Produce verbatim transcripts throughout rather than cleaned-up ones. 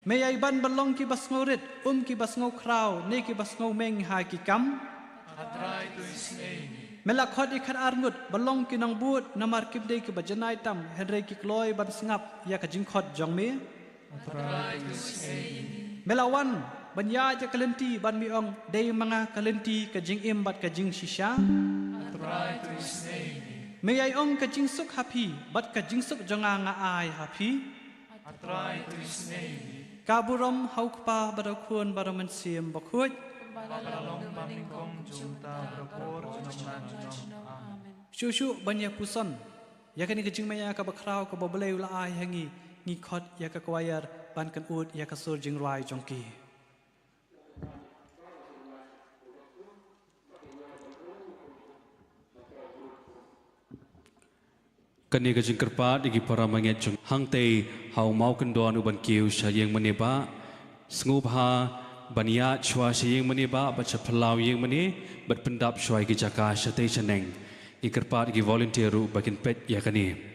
Me ïai ban ba long kiba sngewrit, um kiba sngewkhraw, ne kiba sngewmeng ha ki kam. Trai to isynei. Me la khot ïa ki khatar ngut ba long ki nongbud, namar kim dei kiba janai tam, hynrei ki kloi ban sngap ïa ka jingkhot jong me. Trai to isynei. Me la wan ban ïaid ïa ka lynti, ban me ong, dei ma nga ka lynti ka jingim bad ka jingshisha. Trai to isynei. Me ïai ong ka jingsuk ha phi, bad ka jingsuk jong nga nga ai ha phi. Trai to isynei. Ka burom ha u Kpa bad ha u Khun bad ha u Mynsiem Bakhuid. Ba la long ba nyngkong, kumta bad ha ka por junom junom. Amen. Shuh shuh ban ïa puson ïa kane ka jingmaïa kaba khraw kaba U Blei u la ai ha ngi, ngi khot ïa ka choir ban kynud ïa ka sur jingrwai jong ki. Kane ka jingkyrpad ïa ki para bangeit jong, hangtei ha u maw kyndon u ban kiew sha ïing mane bah. Sngewbha ban ïaid shuwa sha ïing mane bah, bad sha phyllaw ïing mane, bad pyndap shuwa ïa ki jaka shatei shaneng. Ngi kyrpad ïa ki volunteer ruh ba kin peit ïa kane.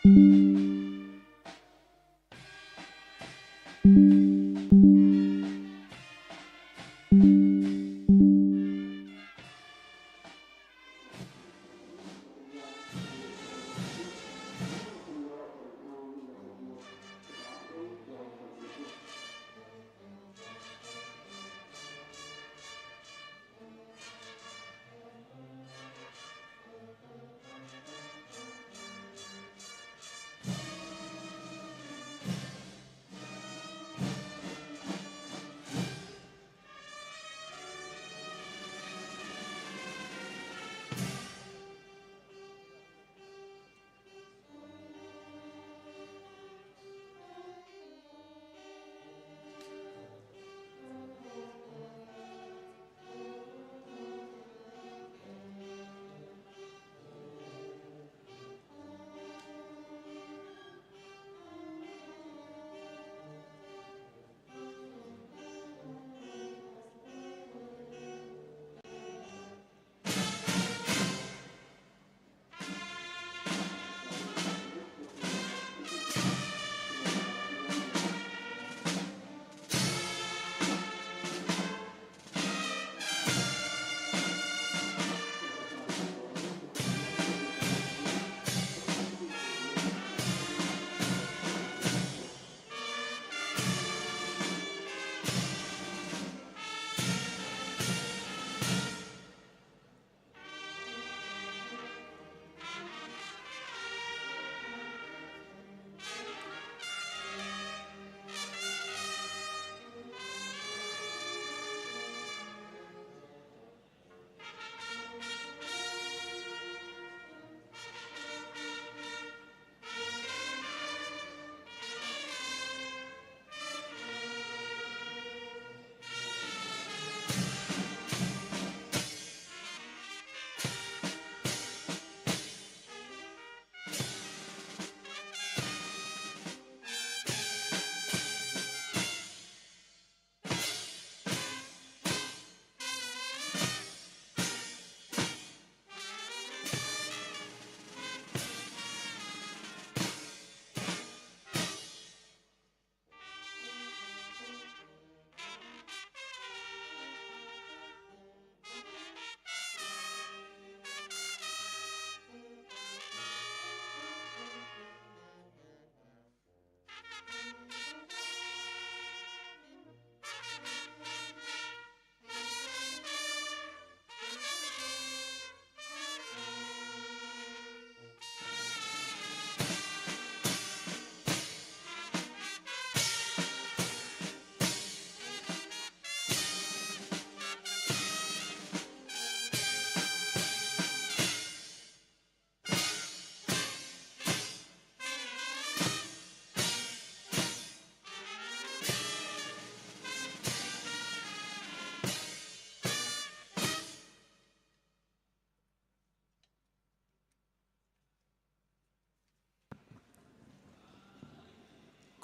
Ko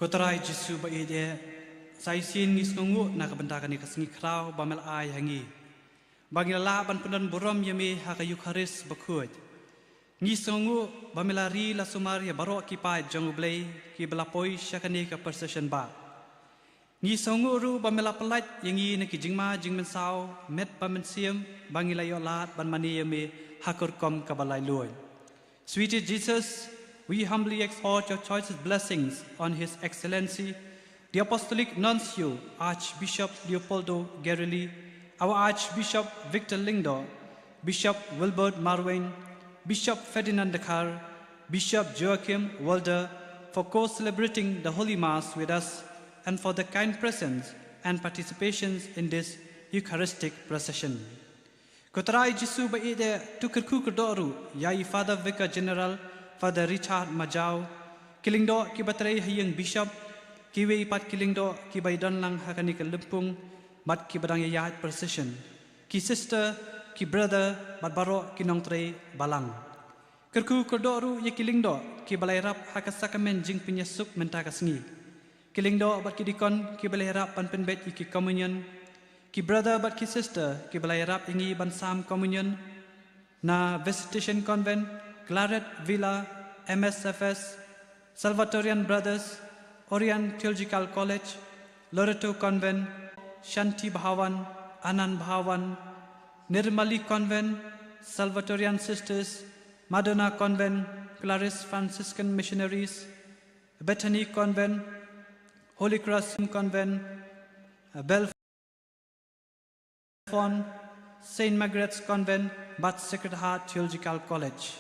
Trai Jisu ba ïeit, sa shisien ngi sngewnguh na ka bynta kane ka sngi khraw ba me la ai ha ngi, ba ngi la lah ban pyndon burom ïa me ha ka Eukharist bakhuid. Ngi sngewnguh ba me la ri la sumar ïa baroh ki paid jong U Blei kiba la poi sha kane ka procession bah. Ngi sngewnguh ruh ba me la pyllait ïa ngi na ki jingma jingmynsaw met bad mynsiem, ba ngi la ïoh lad ban mane ïa me ha ka rukom kaba laitluid. Sweetie Jesus, we humbly exhort your choicest blessings on His Excellency, the Apostolic Nuncio, Archbishop Leopoldo Guerrilli, our Archbishop Victor Lyngdoh, Bishop Wilbert Marwein, Bishop Ferdinand Dkhar, Bishop Joachim Walder, for co-celebrating the Holy Mass with us and for the kind presence and participations in this Eucharistic procession. Ko Trai Jisu ba ïeit, to kyrkhu kyrdoh ruh ïa i Father Vicar General, Father Richard Majaw, ki lyngdoh kiba trei ha ïing Bishop, kiwei pat ki lyngdoh kiba ïadon lang ha kane ka lympung bad kiba dang ïaid procession, ki sister, ki brother bad baroh ki nongtrei balang. Kyrkhu kyrdoh ruh ïa ki lyngdoh kiba la ïarap ha ka sakramen jingpynïasuk mynta ka sngi, ki lyngdoh bad ki dikon kiba la ïarap ban pynbeit ïa ki communion, ki brother bad ki sister kiba la ïarap ïa ngi ban sam communion na Visitation Convent, Claret Villa, M S F S, Salvatorian Brothers, Orian Theological College, Loreto Convent, Shanti Bhawan, Anand Bhawan, Nirmali Convent, Salvatorian Sisters, Madonna Convent, Clarice Franciscan Missionaries, Bethany Convent, Holy Cross Convent, Belfast, Saint Margaret's Convent bad Sacred Heart Theological College.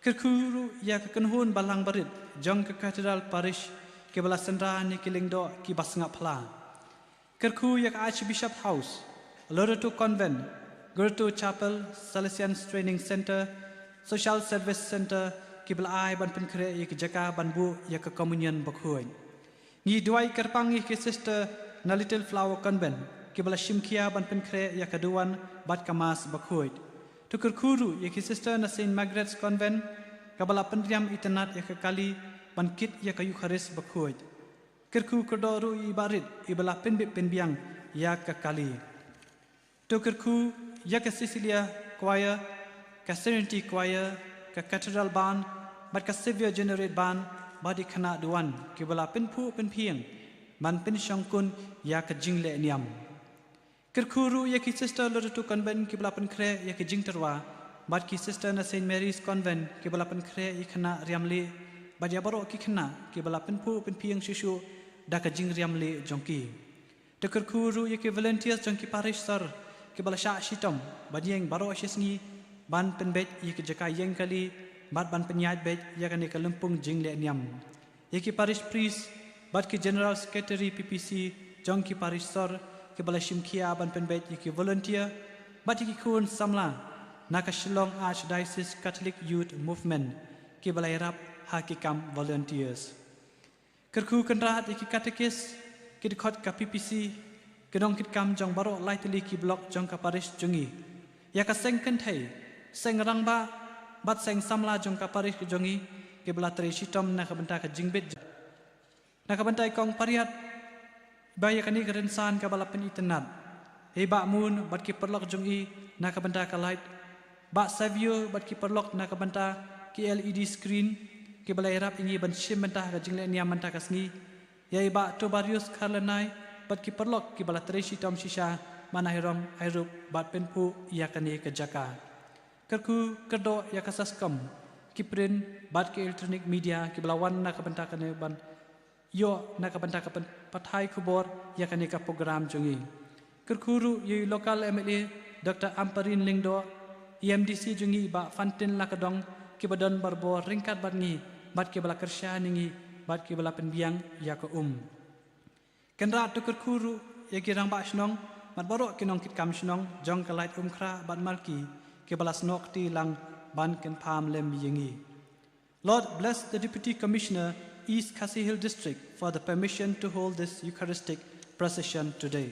Kyrkhu ruh ïa ka kynhun balang barit jong ka Cathedral Parish kiba la synran ïa ki lyngdoh kiba sngap phla. Kyrkhu ïa ka Archbishop House, Loreto Convent, Loreto Chapel, Salesian Training Centre, Social Service Centre kiba la ai ban pynkhreh ïa ki jaka ban buh ïa ka Communion Bakhuid. Ngi duwai kyrpang ïa ki sister na Little Flower Convent kiba la shim khia ban pynkhreh ïa ka duwan bad ka Mass Bakhuid. To kyrkhu ruh ïa ki sister na Saint Margaret's Convent kaba la pynriam itynnad ïa ka kali ban kit ïa ka Eucharist Bakhuid. Kyrkhu kyrdoh ruh ïa i Barit iba la pynbit pynbiang ïa ka kali. To kyrkhu ïa ka Cecilia Choir, ka Serenity Choir, ka Cathedral Band bad ka Saviour Generate Band bad i khynnah duwan kiba la pynphuh pynphieng ban pynshongkun ïa ka jingleh niam. Kyrkhu ruh ïa ki sister Loreto Convent kiba la pynkhreh ïa ki jingtyrwa bad ki sister na Saint Mary's Convent kiba la pynkhreh ïa ki khynnah riam lieh bad ïa baroh ki khynnah kiba la pynphuh pynphieng shuh shuh da ka jingriam lieh jong ki. To kyrkhu ruh ïa ki volunteers jong ki parish sor kiba la shah shitom ban ïeng baroh shi sngi ban pynbeit ïa ki jaka ïeng kali bad ban pynïaid beit ïa kane ka lympung jingleh niam. Ïa ki parish priest bad ki general secretary P P C jong ki parish sor kiba la shim khia ban pynbeit ïa ki volunteer bad ïa ki khun samla na ka Shillong Archdiocese Catholic Youth Movement kiba la ïarap ha ki kam volunteers. Kyrkhu kynrad ïa ki katekis, ki dkhot ka P P C, ki nongkitkam jong baroh lai tylli ki block jong ka parish jong ngi. Ïa ka seng kynthei, seng rangbah bad seng samla jong ka parish jong ngi kiba la trei shitom na ka bynta ka jingbit. Na ka bynta i kong Pariat ba ïa kane ka rynsan kaba la pynitynnad. Ïa i Bah Moon bad ki paralok jong i na ka bynta ka light. Bah Savio bad ki paralok na ka bynta ki L E D screen kiba la ïarap ïa ngi ban shim bynta ka jingleh niam mynta ka sngi. Ïa i Bah Tobarius Kharlanai bad ki paralok kiba la trei shitom shisha ban ai rong ai rup bad pynphuh ïa kane ka jaka. Kyrkhu kyrdoh ïa ka SASCOM, ki print bad ki electronic media kiba la wan na ka bynta kane ban ïoh na ka bynta ka pyn-, pathai khubor ïa kane ka program jong ngi. Kyrkhu ruh ïa i local M L A Doctor Ampareen Lyngdoh, i M D C jong ngi Bah Fantin Lakadong kiba don barabor ryngkat bad ngi bad kiba la kyrshan ïa ngi bad kiba la pynbiang ïa ka um. Kynrad to kyrkhu ruh ïa ki rangbah shnong bad baroh ki nongkitkam shnong jong ka Laitumkhrah bad Malki kiba la snoh kti lang ban kynpham lem ïa ngi. Lord, bless the Deputy Commissioner, East Khasi Hills District, for the permission to hold this Eucharistic procession today.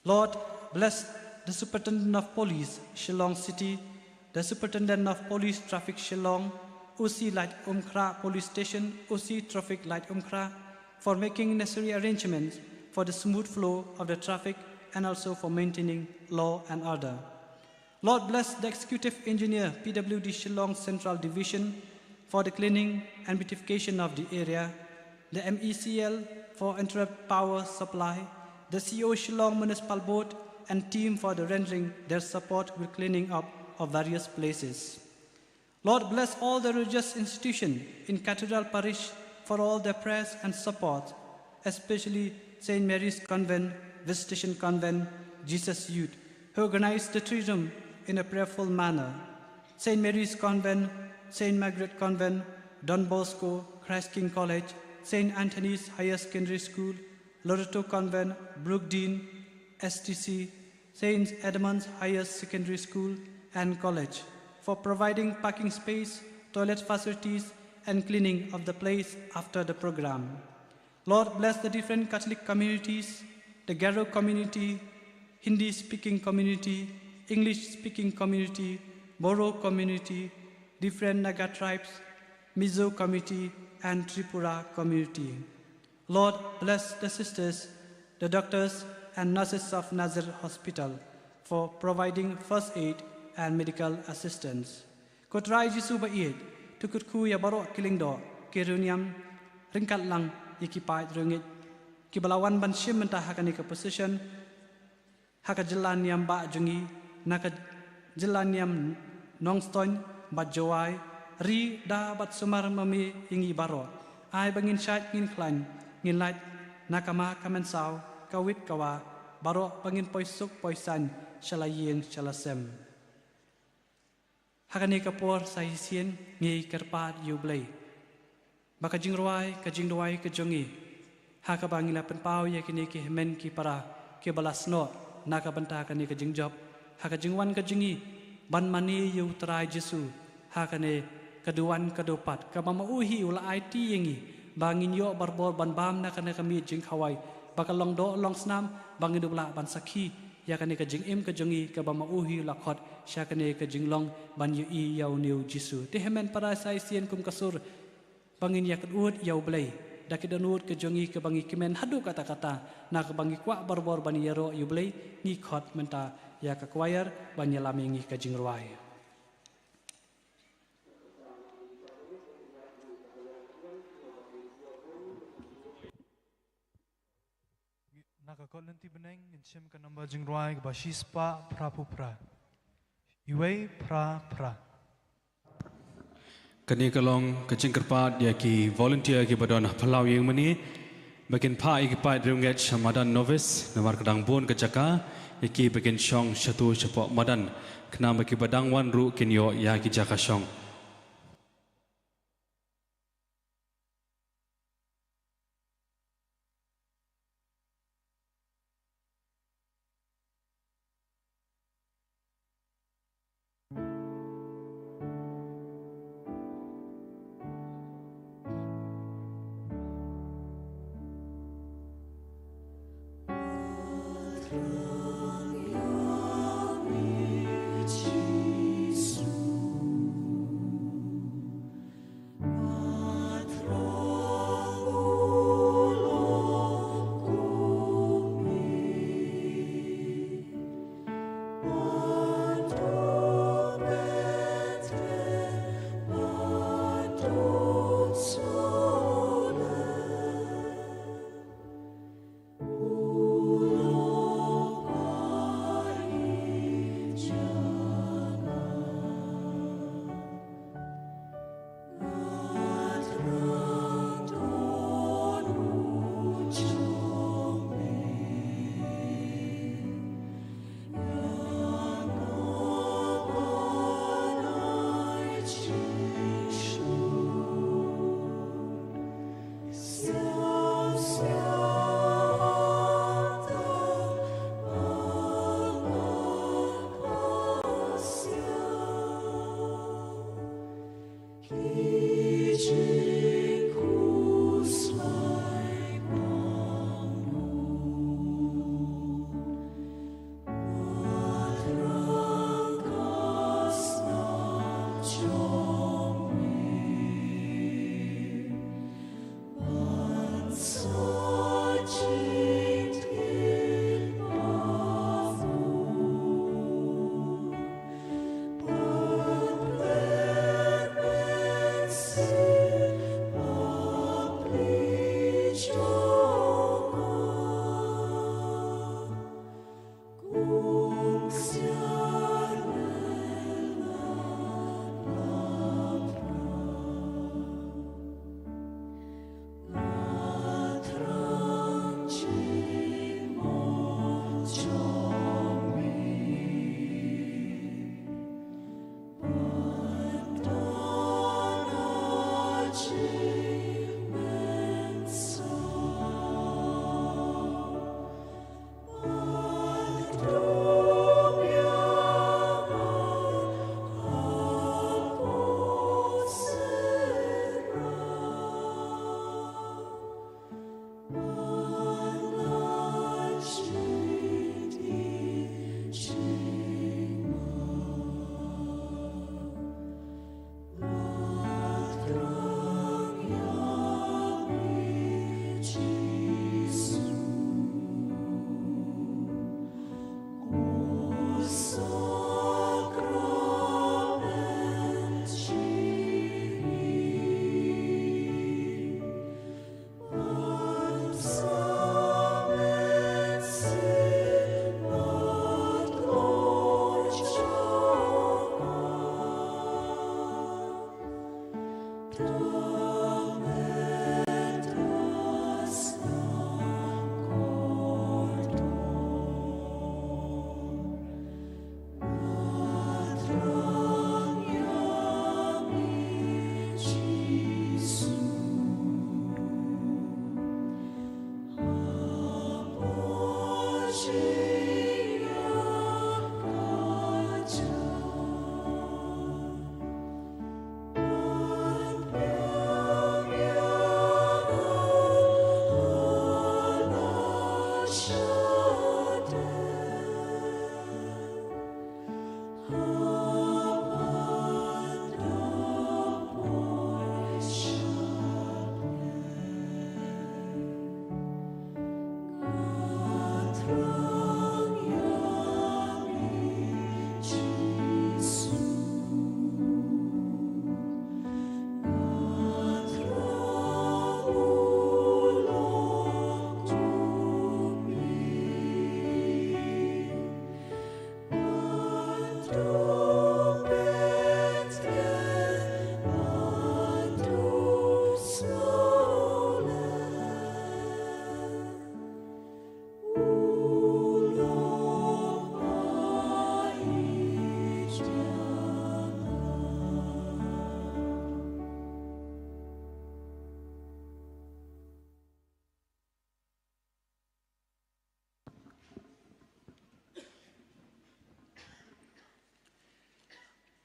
Lord, bless the Superintendent of Police, Shillong City, the Superintendent of Police Traffic Shillong, O C Laitumkhrah Police Station, O C Traffic Laitumkhrah, for making necessary arrangements for the smooth flow of the traffic and also for maintaining law and order. Lord, bless the Executive Engineer, P W D Shillong Central Division, for the cleaning and beautification of the area, the M E C L for uninterrupted power supply, the C O Shillong Municipal Board and team for the rendering their support with cleaning up of various places. Lord, bless all the religious institutions in Cathedral Parish for all their prayers and support, especially Saint Mary's Convent, Visitation Convent, Jesus Youth, who organized the Triduum in a prayerful manner. Saint Mary's Convent, Saint Margaret Convent, Don Bosco, Christ King College, Saint Anthony's Higher Secondary School, Loreto Convent, Brookdean, S T C, Saint Edmund's Higher Secondary School and College for providing parking space, toilet facilities, and cleaning of the place after the program. Lord, bless the different Catholic communities, the Garo community, Hindi speaking community, English speaking community, Boro community, different Naga tribes, Mizo community, and Tripura community. Lord, bless the sisters, the doctors, and nurses of Nazareth Hospital for providing first aid and medical assistance. Ko Trai Jisu ba ïeit, to kyrkhu ïa baroh ki lyngdoh, Ki riewniam, ryngkat lang ïa ki paid riewngeit kiba la wan ban shim bynta ha kane ka position ha ka jylla niam bah jong ngi, na ka jylla niam Nongstoiñ bad Jowai. Ri da bad sumar ma me ïa ngi baroh. Ai ba ngin shait ngin khlaiñ, ngin lait na ka ma ka mynsaw, ka wit ka wah, baroh ba ngin poi suk poi saiñ sha la ïing sha la sem. Ha kane ka por sa shisien ngi kyrpad ïa U Blei ba ka jingrwai, ka jingduwai ka jong ngi, ha kaba ngi la pynpaw ïa kine ki hynmen ki para kiba la snoh na ka bynta kane ka jingjop, ha ka jingwan ka jong ngi ban mane ïa U Trai Jisu ha kane ka duwan ka dupat, kaba ma u hi u la aiti ïa ngi ba ngin ïoh barabor ban bam na kane ka miej jingkhawai, ba ka long doh long snam, ba ngin dup lah ban sakhi ïa kane ka jingim ka jong ngi, kaba ma u hi u la khot sha kane ka jinglong ban ïohi ïa une U Jisu. Te hynmen para, sa shisien kum ka sur ba ngin ïa kynduh ïa U Blei da ki dohnud ka jong ngi kaba ngi kmen haduh katta katta, na kaba ngi kwah barabor ban ïaroh ïa U Blei, ngi khot mynta ïa ka choir ban ïalam ïa ngi ka jingrwai. Na ka kot lynti bneng ngin shim ka number jingrwai kaba shispah phra phew phra. Iwei phra phra. Kane ka long ka jingkyrpad ïa ki volunteer kiba don ha phyllaw ïing mane ba kin phah ïa ki paid riewngeit sha madan novice, namar ka dang bun ka jaka ïa ki ba kin shong shatu shapoh madan, khnang ba kiba dang wan ruh kin ïoh ïa ki jaka shong.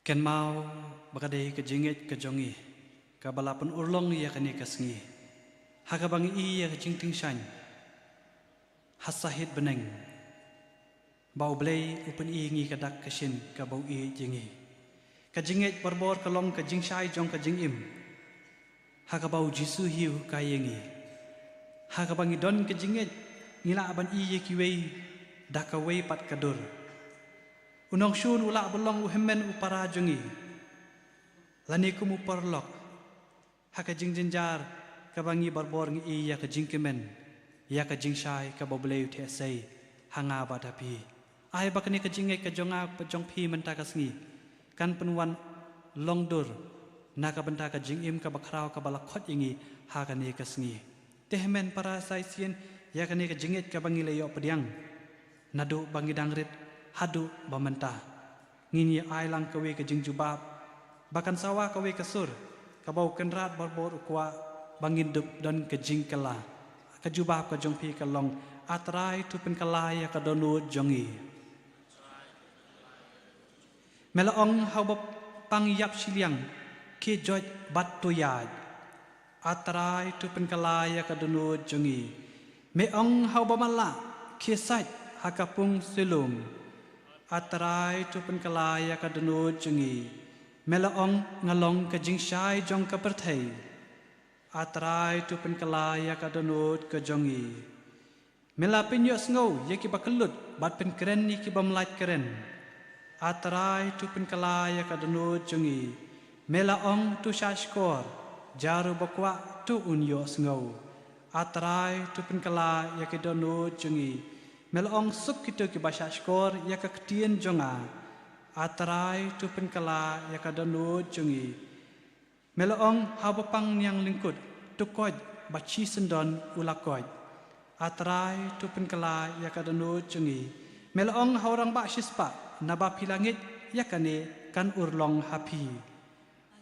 Kynmaw ba ka dei ka jingngeit ka jong ngi kaba la pynurlong ïa kane ka sngi, ha kaba ngi ïohi ïa ka jingtyngshaiñ ha sahit bneng, ba U Blei u pyni ïa ngi ka dak ka shin kaba u ïeit ïa ngi. Ka jingngeit barabor ka long ka jingshai jong ka jingim, ha kaba U Jisu hi u hikai ïa ngi. Ha kaba ngi don ka jingngeit, ngi lah ban ïohi ïa kiwei da kawei pat ka dur. U nongshun u lah ban long u hynmen u para jong ngi, lane kum u paralok. Ha ka jingjynjar kaba ngi barabor ngi ïohi ïa ka jingkmen, ïa ka jingshai kaba U Blei u theh sei ha nga bad ha phi. Ai ba kane ka jingngeit ka jong nga bad jong phi mynta ka sngi kan pynwan long dur na ka bynta ka jingim kaba khraw kaba la khot ïa ngi ha kane ka sngi. Te hynmen para sa shisien, ïa kane ka jingngeit kaba ngi la ïoh pdiang naduh ba ngi dang rit haduh ba mynta, ngin ïa ai lang kawei ka jingjubab ba kan sawa kawei ka sur kaba U Kynrad barabor u kwah ba ngin dup don ka jingkylla. Ka jubab ka jong phi ka long: A Trai, to pynkylla ïa ka dohnud jong ngi. Me la ong ha uba pang ïap shiliang, khie joit bad to ïaid. A Trai, to pynkylla ïa ka dohnud jong ngi. Me ong ha uba matlah, khie sait ha ka pung Siloam. A Trai, to pynkylla ïa ka dohnud jong ngi. Me la ong, nga long ka jingshai jong ka pyrthei. A Trai, to pynkylla ïa ka dohnud ka jong ngi. Me la pynïohsngew ïa kiba kyllut bad pynkren ïa ki bym lait kren. A Trai, to pynkylla ïa ka dohnud jong ngi. Me la ong, to shahshkor, jar uba kwah to un ïohsngew. A Trai, to pynkylla ïa ka dohnud jong ngi. Me la ong, suk kito kiba shahshkor ïa ka ktien jong nga. A Trai, to pynkylla ïa ka dohnud jong ngi. Me la ong ha uba pang niang lyngkut, to koit bad shisyndon u la koit. A Trai, to pynkylla ïa ka dohnud jong ngi. Me la ong ha u rangbah shispah, naba phi la ngeit ïa kane kan urlong ha phi.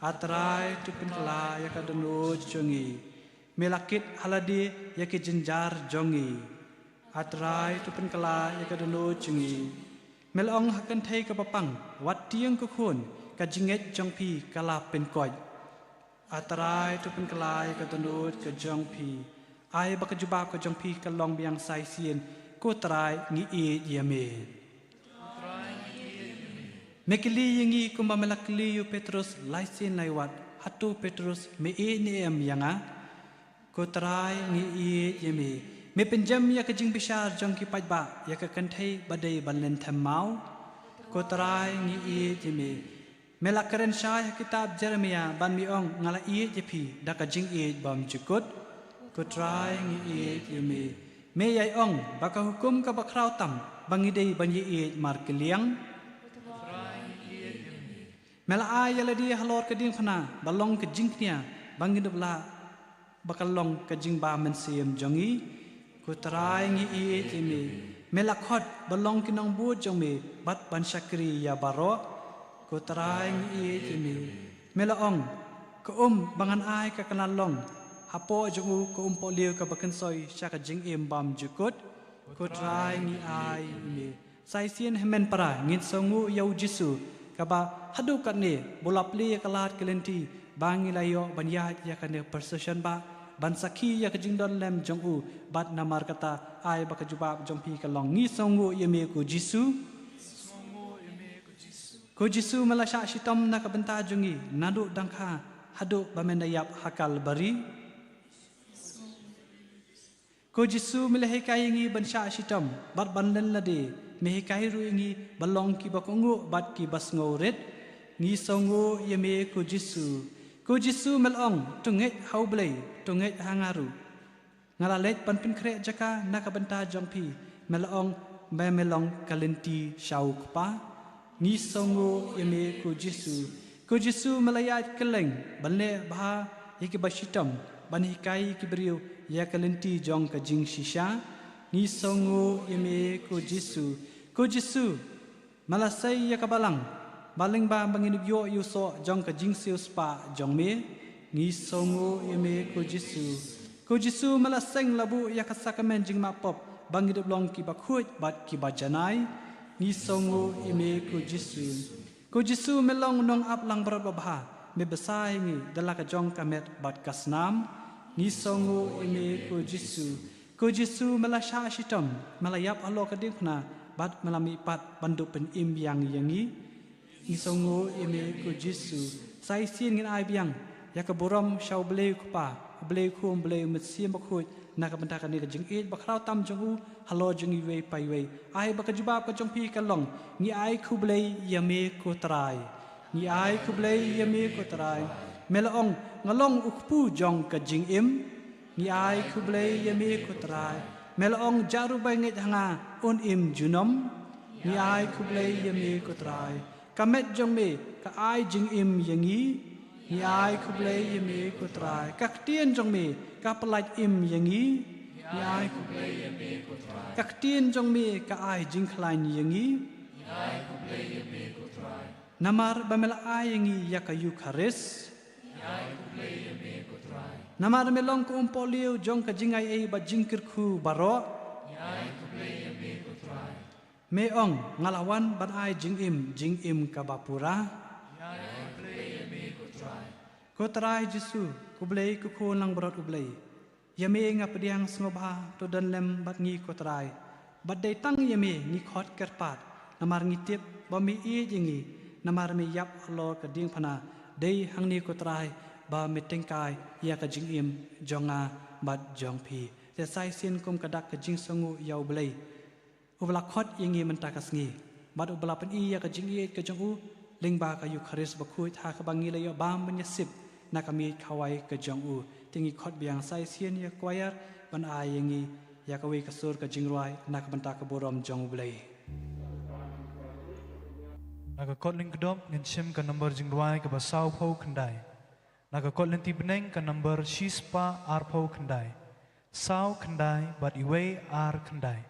A Trai, to pynkylla ïa ka dohnud jong ngi. Me la kit ha lade ïa ki jynjar jong ngi. A Trai, to pynkylla ïa ka dohnud jong ngi. Me la ong ha ka kynthei kaba pang, wat tieng ko khun, ka jingngeit jong phi ka la pynkoit. A Trai, to pynkylla ïa ka dohnud ka jong phi. Ai ba ka jubab ka jong phi ka long biang sa shisien: Ko Trai, ngi ïeit ïa me. Me kylli ïa ngi kumba me la kylli ïa u Petrus lai sien lai wat: Hato Petrus, me ïeit ne em ïa nga? Ko Trai, ngi ïeit ïa me. Me pynjem ïa ka jingbishar jong ki paidbah ïa ka kynthei ba dei ban lynthem maw? Ko Trai, ngi ïeit ïa me. Me la kren shai ha kitab Jeremiah bad me ong, nga la ïeit ïa phi da ka jingïeit bymjukut. Ko Trai, ngi ïeit ïa me. Me ïai ong ba ka hukum kaba khraw tam ba ngi dei ban ïaieit markylliang. Me la ai ïa lade halor ka diengphna ba long ka jingkñia ba ngin dup lah ba ka long ka jingbamynsiem jong ngi. Ko Trai, ngi ïeit ïa me. Me la khot ba long ki nongbud jong me bad ban shakri ïa baroh. Ko Trai, ngi ïeit ïa me. Me la ong, ka um ba ngan ai ka kan long hapoh jong u ka umpohliew kaba kynsoi sha ka jingim bymjukut. Ko Trai, ngi ai ïa me. Sa shisien hynmen para ngin sngewnguh ïa u Jisu, kaba haduh katne ba u la plie ïa ka lad ka lynti ba ngi la ïoh ban ïaid ïa kane ka procession ba ban sakhi ïa ka jingdon lem jong u. Bad namar kata, ai ba ka jubab jong phi kan long, ngi sngewnguh ïa me ko Jisu. Ko Jisu, me la shah shitom na ka bynta jong ngi naduh dang kha haduh ba men da ïap ha Kalbari. Ko Jisu, me la hikai ïa ngi ban shah shitom bad ban len lade. Me hikai ruh ïa ngi ban long kiba kohnguh bad kiba sngewrit. Ngi sngewnguh ïa me ko Jisu. Ko Jisu, me la ong, to ngeit ha U Blei, to ngeit ha nga ruh. Nga la leit ban pynkhreh jaka na ka bynta jong phi. Me la ong ba me long ka lynti sha u Kpa. Ngi sngewnguh ïa me ko Jisu. Ko Jisu, me la ïaid kylleng ban leh bha ïa kiba shitom, ban hikai ïa ki briew ïa ka lynti jong ka jingshisha. Ngi sngewnguh ïa me ko Jisu. Ko Jisu, me la sei ïa ka balang ba lyngba ba ngin ïoh ïa u soh jong ka jingsiewspah jong me. Ngi sngewnguh ïa me ko Jisu. Ko Jisu, me la seng la buh ïa ka sakramen jingmap pop ba ngin ïoh long kiba khuid bad kiba janai. Ngi sngewnguh ïa me ko Jisu. Ko Jisu, me long nongap langbrot babha, me bsa ïa ngi da la ka jong ka met bad ka snam. Ngi sngewnguh ïa me ko Jisu. Ko Jisu, me la shah shitom, me la ïap halor ka diengphna bad me la mihpat ban dup pynim biang ïa ngi. Ngi sngewnguh ïa me ko Jisu. Sa shisien ngin ai biang ïa ka burom sha U Blei u Kpa, U Blei u Khun, U Blei u Mynsiem Bakhuid na ka bynta kane ka jingïeit bakhraw tam jong u halor jong ngi iwei pa iwei. Ai ba ka jubab ka jong phi kan long, ngi ai khublei ïa me ko Trai. Ngi ai khublei ïa me ko Trai. Me la ong, nga long u kpu jong ka jingim. Ngi ai khublei ïa me ko Trai. Me la ong, ja ruh ba ngeit ha nga un im junom. Ngi ai khublei ïa me ko Trai. Ka met jong me ka ai jingim ïa ngi. Ngi ai khublei ïa me ko Trai. Ka ktien jong me ka pyllait im ïa ngi. Ngi ai khublei ïa me ko Trai. Ka ktien jong me ka ai jingkhlaiñ ïa ngi. Ngi ai khublei ïa me ko Trai. Namar ba me la ai ïa ngi ïa ka Eukharist. Ngi ai khublei ïa me ko Trai. Namar me long ka umpohliew jong ka jingai ei bad jingkyrkhu baroh. Ngi ai khublei ïa me ko Trai. Me ong, nga la wan ban ai jingim, jingim kaba pura. Ngi ai khublei ïa me ko Trai. Ko Trai Jisu, ko Blei, ko Khun langbrot U Blei. Ïa me nga pdiang sngewbha, to don lem bad ngi ko Trai. Bad dei tang ïa me ngi khot kyrpad, namar ngi tip ba me ïeit ïa ngi, namar me ïap halor ka diengphna. Dei hangne ko Trai ba me tyngkai ïa ka jingim jong nga bad jong phi. Te sa shisien kum ka dak ka jingsngewnguh ïa U Blei, uba la khot ïa ngi mynta ka sngi, bad uba la pyni ïa ka jingïeit ka jong u lyngba ka Eukharist bakhuid, ha kaba ngi la ïoh bam ban ïasip na ka miej khawai ka jong u. Te ngi khot biang sa shisien ïa ka choir ban ai ïa ngi ïa kawei ka sur ka jingrwai na ka bynta ka burom jong U Blei. Na ka kot lyngkdop ngin shim ka number jingrwai kaba sawphew khyndai. Na ka kot lynti bneng ka number shispah arphew khyndai. Saw khyndai bad iwei ar khyndai.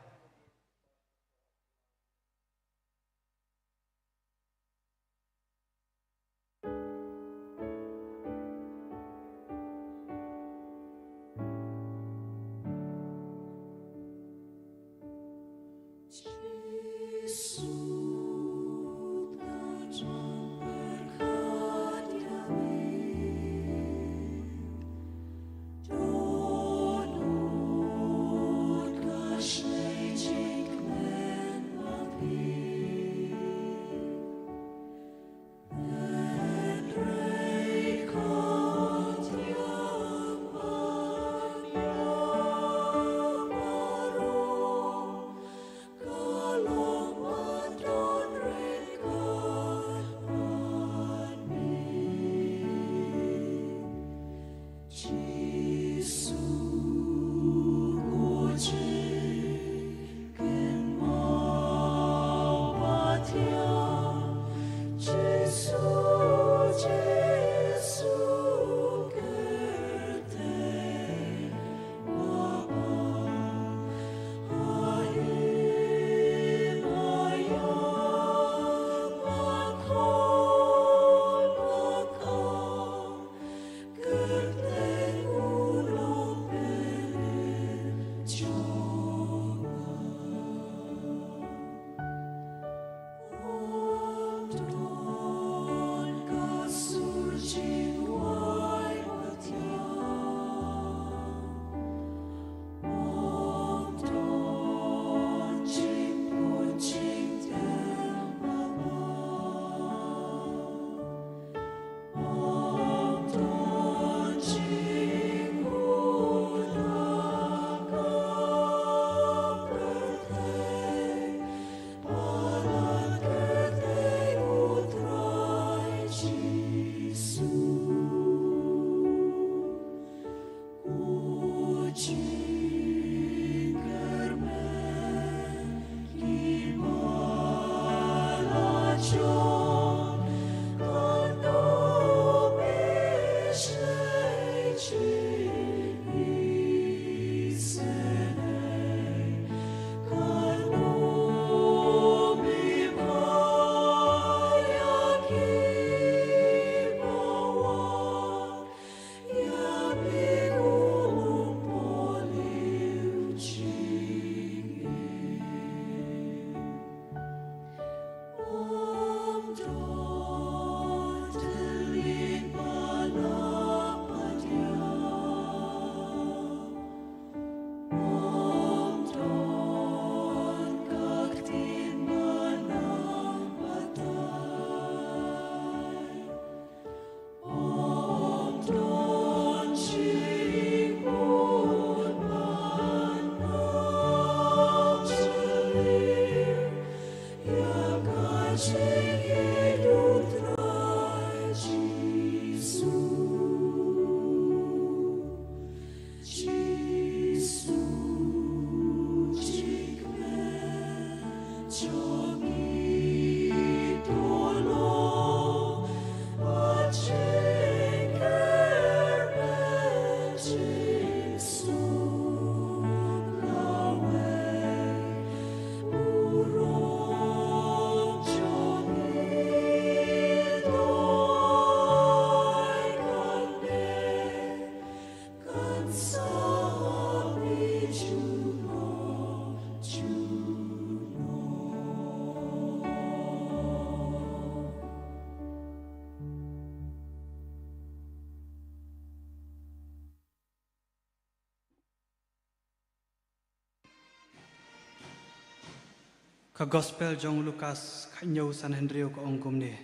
Ka Gospel jong u Lukas, khathynñiew san hynriew, ka ong kumne: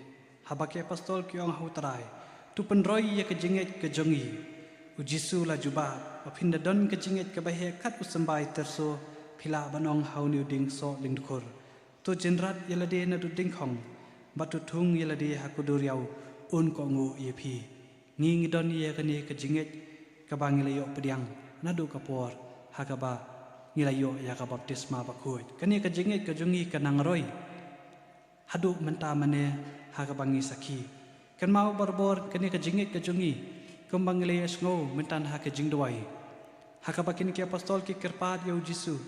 Haba ki apostol ki ong ha u Trai, "To pynroi ïa ka jingngeit ka jong ngi," u Jisu u la jubab, "Ba phin da don ka jingngeit kaba heh kat u symbai tyrso, phi lah ban ong ha une u dieng soh lyngdkhur, 'To jynrat ïa lade naduh dyngkhong, bad to thung ïa lade ha ka duriaw,' un kohnguh ïa phi." Ngi ngi don ïa kane ka jingngeit kaba ngi la ïoh pdiang naduh ka por ha kaba ngi la ïoh ïa ka baptisma bakhuid. Kane ka jingngeit ka jong ngi ka nang roi haduh mynta mane ha kaba ngi sakhi. Kynmaw barabor, kane ka jingngeit ka jong ngi, kumba ngi la ïohsngew mynta ha ka jingduwai, ha kaba kine ki apostol ki kyrpad ïa u Jisu,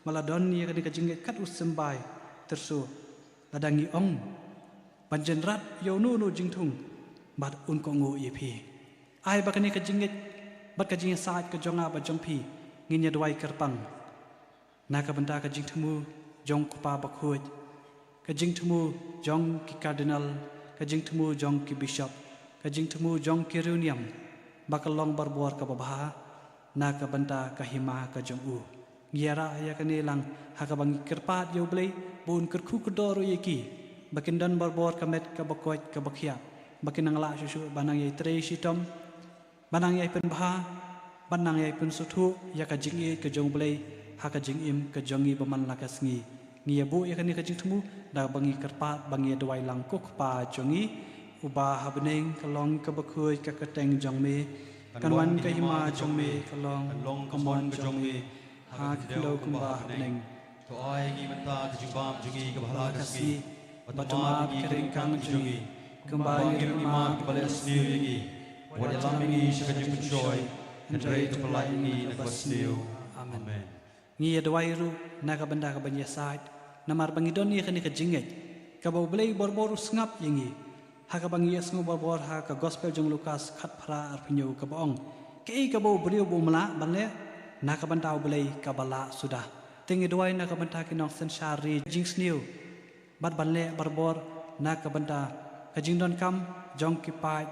ba la don ïa kane ka jingngeit kat u symbai tyrso, lada ngi ong ban jynrat ïa uno uno jingthung, bad un kohnguh ïa phi. Ai ba kane ka jingngeit bad ka jingïasaid ka jong nga bad jong phi ngin ïa duwai kyrpang na ka bynta ka jingthmu jong u Kpa Bakhuid, ka jingthmu jong ki Cardinal, ka jingthmu jong ki Bishop, ka jingthmu jong ki riewniam, ba kan long barabor kaba bha na ka bynta ka hima ka jong u. Ngi ïarah ïa kane lang ha kaba ngi kyrpad ïa u Blei ba un kyrkhu kordor ïa ki, ba kin don barabor ka met kaba koit kaba khiah, ba kin nang lah shuh shuh ban nang ïai trei shitom, ban nang ïai pynbha, ban nang ïai pynsngewthuh ïa ka jingïeit ka jong u Blei ha ka jingim ka jong ngi ba man la ka sngi. Ngi ïa buh ïa kane ka jingthmu da ba ngi kyrpad, ba ngi ïa duwai lang: Ko Kpa jong ngi uba ha bneng, ka long kaba khuid ka kyrteng jong me, kan wan ka hima jong me, kan long ka mon jong me ha ka khyndew kumba ha bneng. To ai ngi mynta ka jingbam jong ngi kaba ha la ka sngi, bad to map ïa ki ryngkang jong ngi, kumba ngi ruh ngi map ïa kiba leh sniew ïa ngi. Wat ïalam ïa ngi sha ka jingpynshoi, hynrei to pyllait ïa ngi na kaba sniew. Amen. Ngi ïa duwai ruh na ka bynta ka ban ïasaid, namar ba ngi don ïa kane ka jingngeit kaba u Blei barabor u sngap ïa ngi. Ha kaba ngi ïohsngew barabor ha ka Gospel jong u Lukas khatphra arphew hynñiew kaba ong: Kaei kaba u briew ba um lah ban leh na ka bynta u Blei kaba lah suda. Te ngi duwai na ka bynta ki nongsynshar ri jingsniew, bad ban leh barabor na ka bynta ka jingdonkam jong ki paid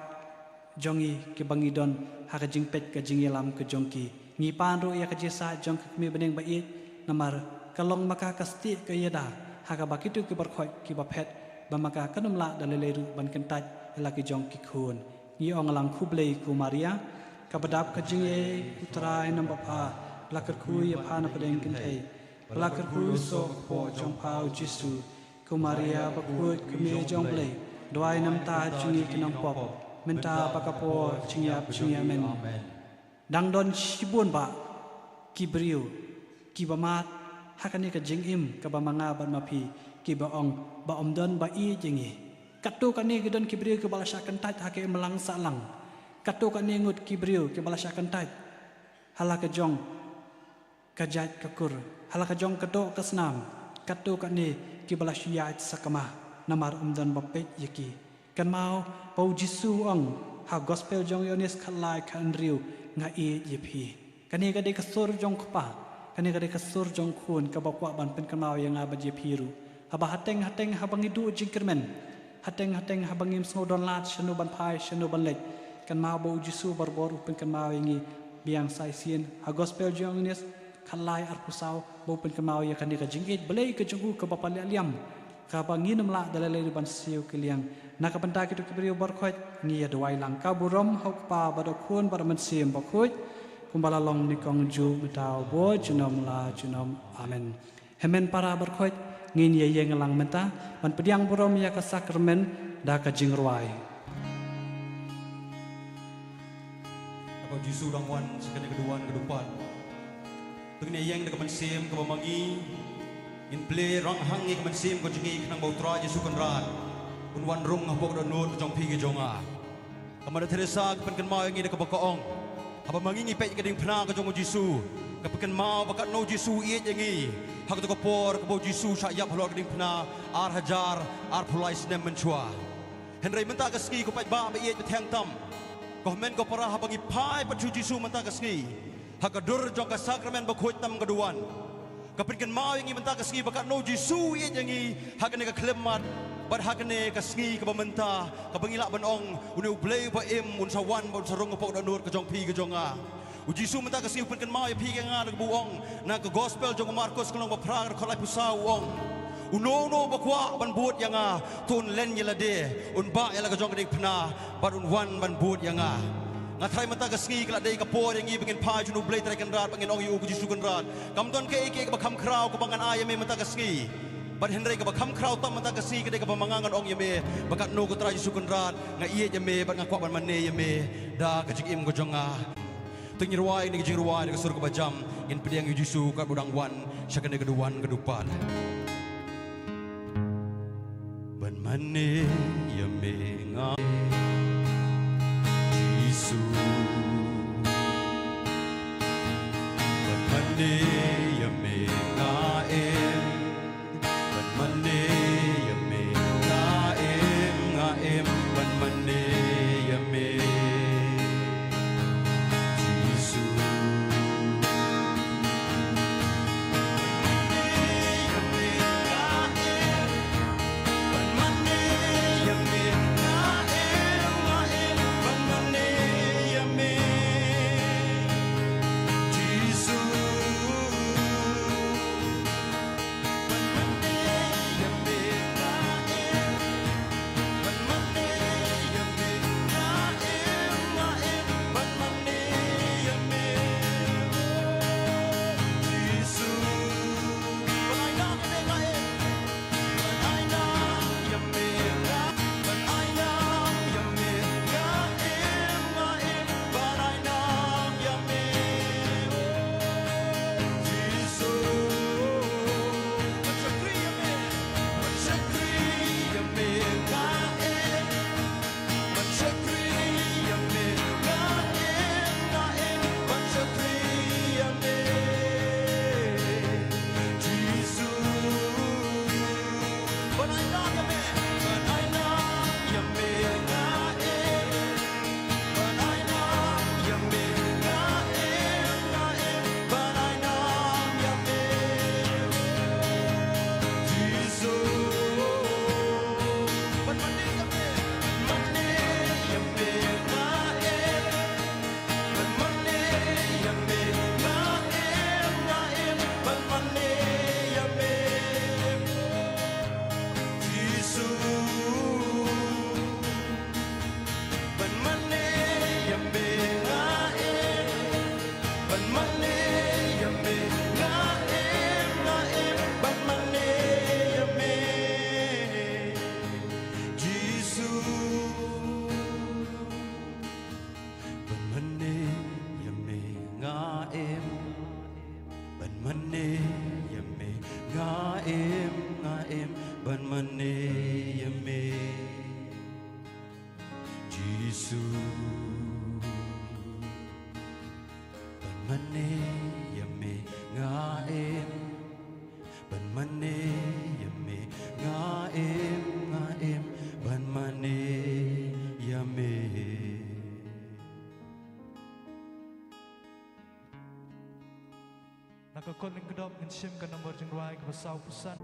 jong ngi kiba ngi don ha ka jingpeit ka jingïalam ka jong ki. Ngi pan ruh ïa ka jingïasaid jong ka Kmie bneng ba ïeit, namar ka long ma ka ka stieh ka ïada ha kaba kito ki baroh kiba phet, ba ma ka kan ym lah da lei lei ruh ban kyntait ïa la ki jong ki khun. Ngi ong lang: Khublei ko Maria, kaba dap ka jingaiei, u Trai u namba pha, ba la kyrkhu ïa pha na pdeng kynthei, ba la kyrkhu ïa u soh kpoh jong pha u Jisu. Ko Maria bakhuid, Kmie jong u Blei, duwai namar jong ngi ki nongpop, mynta bad ka por jingïap jong ngi. Amen. Dang don shibun bah ki briew kiba mad ha kane ka jingim kaba ma nga bad ma phi, kiba ong ba ym don ba ïeit ïa ngi. Katto katne ki don ki briew kiba la shah kyntait ha ka imlang sahlang. Katto katne ngut ki briew kiba la shah kyntait ha la ka jong ka jait ka kur, ha la ka jong ka doh ka snam. Katto katne kiba la shu ïaid sakma namar ym don ba peit ïa ki. Kynmaw ba u Jisu u ong ha Gospel jong u Ïoannis khatlai khathynriew: Nga ïeit ïa phi. Kane ka dei ka sur jong u Kpa, kane ka dei ka sur jong u Khun kaba kwah ban pynkynmaw ïa nga bad ïa phi ruh. Haba hateng hateng haba ngi duh jingkyrmen, hateng hateng haba ngim sngew don lad shano ban phai shano ban leit, kynmaw ba u Jisu barabor u pynkynmaw ïa ngi biang sa shisien ha Gospel jong u Ïoannis khatlai arphew saw, ba u pynkynmaw ïa kane ka jingïeit Blei ka jong u kaba paliah liam, kaba ngin ym lah da lei lei ban siew kylliang. Na ka bynta kito ki briew baroh ngi ïa duwai lang: Ka burom ha u Kpa bad u Khun bad u Mynsiem Bakhuid, kumba la long nyngkong, juh, mynta, bad junom la junom. Amen. Hynmen para baroh, ngin ïa ïeng lang mynta ban pdiang burom ïa ka sakramen da ka jingrwai. Haba u Jisu u dang wan sha kane ka duwan ka dupan, to ngin ïa ïeng da ka mynsiem kaba ma ngi Ngin plie ranghang ïa ka mynsiem ka jong ngi khnang ba U Trai Jisu Kynrad un wan rung hapoh ka dohnud ka jong phi ka jong nga. Ka Mother Teresa ka pynkynmaw ïa ngi da kaba ka ong, haba ma ngi ngi peit ïa ka diengphna ka jong U Jisu, ka pynkynmaw ba katno U Jisu u ïeit ïa ngi ha kato ka por kaba U Jisu u shah ïap halor ka diengphna ar hajar arphew lai snem mynshuwa. Hynrei mynta ka sngi ko paidbah ba ïeit ba thiang tam, ko hynmen ko para, haba ngi phai pat sha U Jisu mynta ka sngi ha ka dur jong ka sakramen bakhuid tam ka duwan, ka pynkynmaw ïa ngi mynta ka sngi ba katno U Jisu u ïeit ïa ngi ha kane ka khyllipmat bad ha kane ka sngi kaba mynta, kaba ngi lah ban ong une U Blei uba im un sa wan bad un sa rung hapoh ka dohnud ka jong phi ka jong nga. U Jisu mynta ka sngi u pynkynmaw ïa phi ïa nga da kaba u ong na ka gospel jong u Markos ka lynnong ba phra ka dkhot laiphew saw, u ong, uno uno uba kwah ban bud ïa nga to un len ïa lade, un bah ïa la ka jong ka diengphna bad un wan ban bud ïa nga. Nga tharai mynta ka sngi ka la dei ka por ïa ngi ba ngin phai sha une U Blei Trai Kynrad, ba ngin ong ïa u, ko Jisu Kynrad, kam don kaei kaei kaba kham khraw kaba ngan ai ïa me mynta ka sngi. Bad hynrei kaba kham khraw tam mynta ka sngi ka dei kaba ma nga ngan ong ïa me ba katno, ko Trai Jisu Kynrad, nga ïeit ïa me bad nga kwah ban mane ïa me da ka jingim ka jong nga. Te ngin rwai kane ka jingrwai da ka sur kaba jam, ngin pdiang ïa U Jisu katba u dang wan sha kane ka duwan ka dupad. Ban mane ïa me nga, Jisu. Ban mane ïa me nga im. Ban mane ïa me nga im, nga im ban mane ïa me, Jisu. Ban mane ïa me nga im, ban mane ïa me nga im, nga im ban mane ïa me, Jisu. Ban mane ïa me nga im, ban mane ïa me nga im, nga im ban mane ïa me, Jisu. Ban mane ïa me nga im, ban mane ïa me nga im, nga im ban mane ïa me, Jisu. Ban mane ïa me nga im, ban mane ïa me nga im, nga im ban mane ïa me. Na ka kot lyngkdop ngin shim ka nombor jingrwai kaba sawphew san.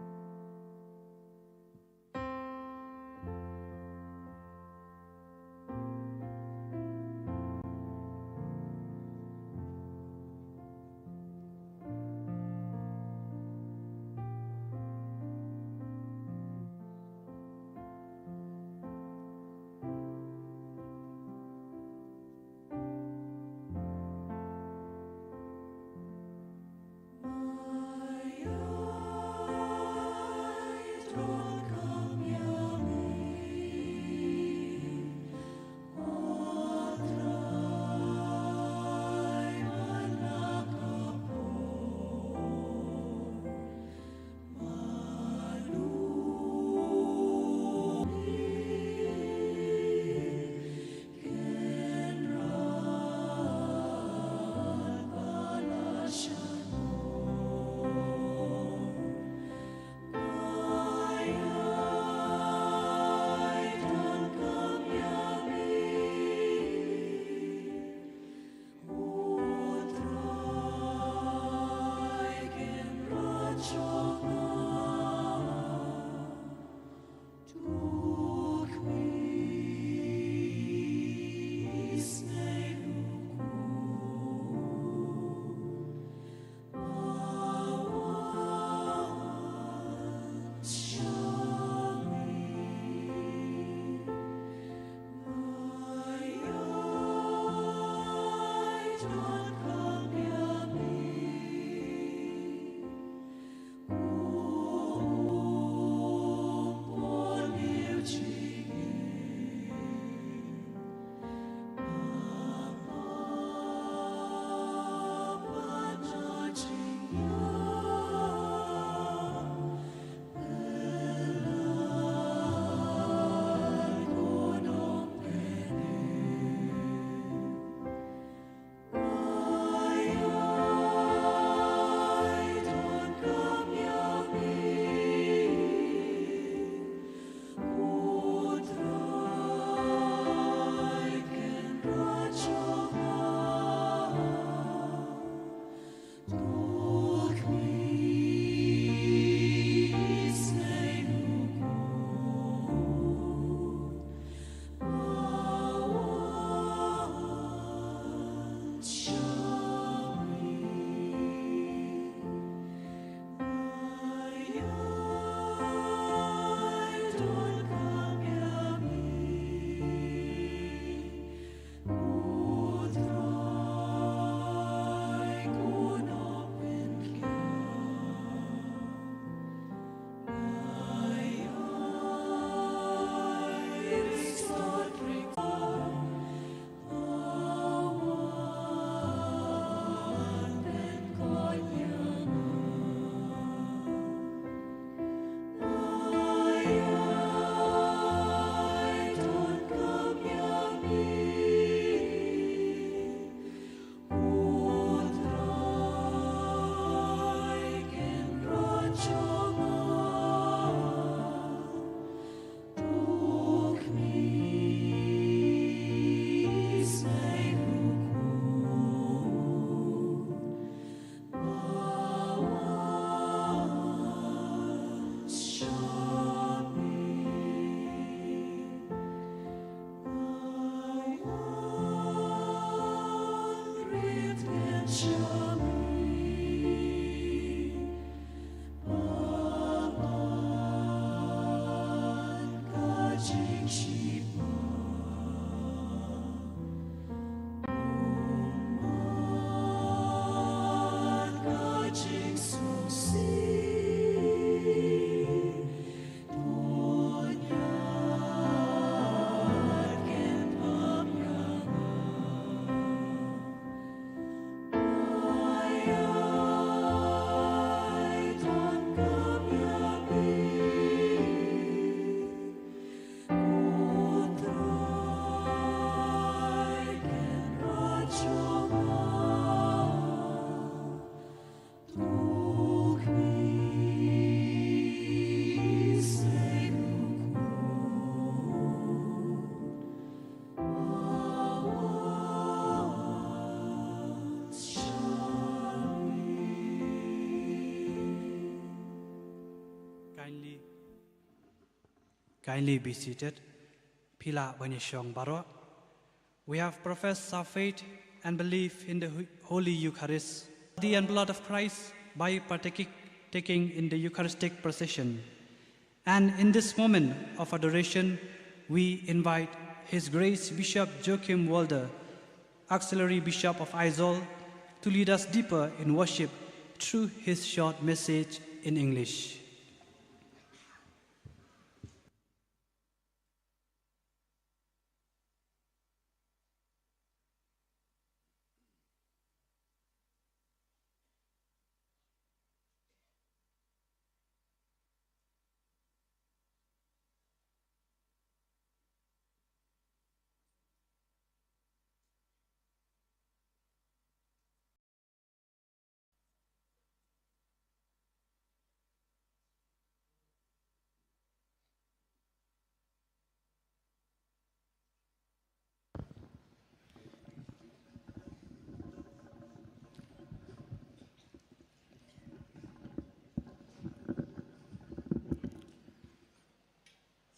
Kindly, kindly be seated. Phi lah ban ïashong baroh. We have professed our faith and belief in the Ho- Holy Eucharist, the and blood of Christ, by partaking in the Eucharistic procession. And in this moment of adoration, we invite His Grace Bishop Joachim Walder, Auxiliary Bishop of Aizawl, to lead us deeper in worship through his short message in English.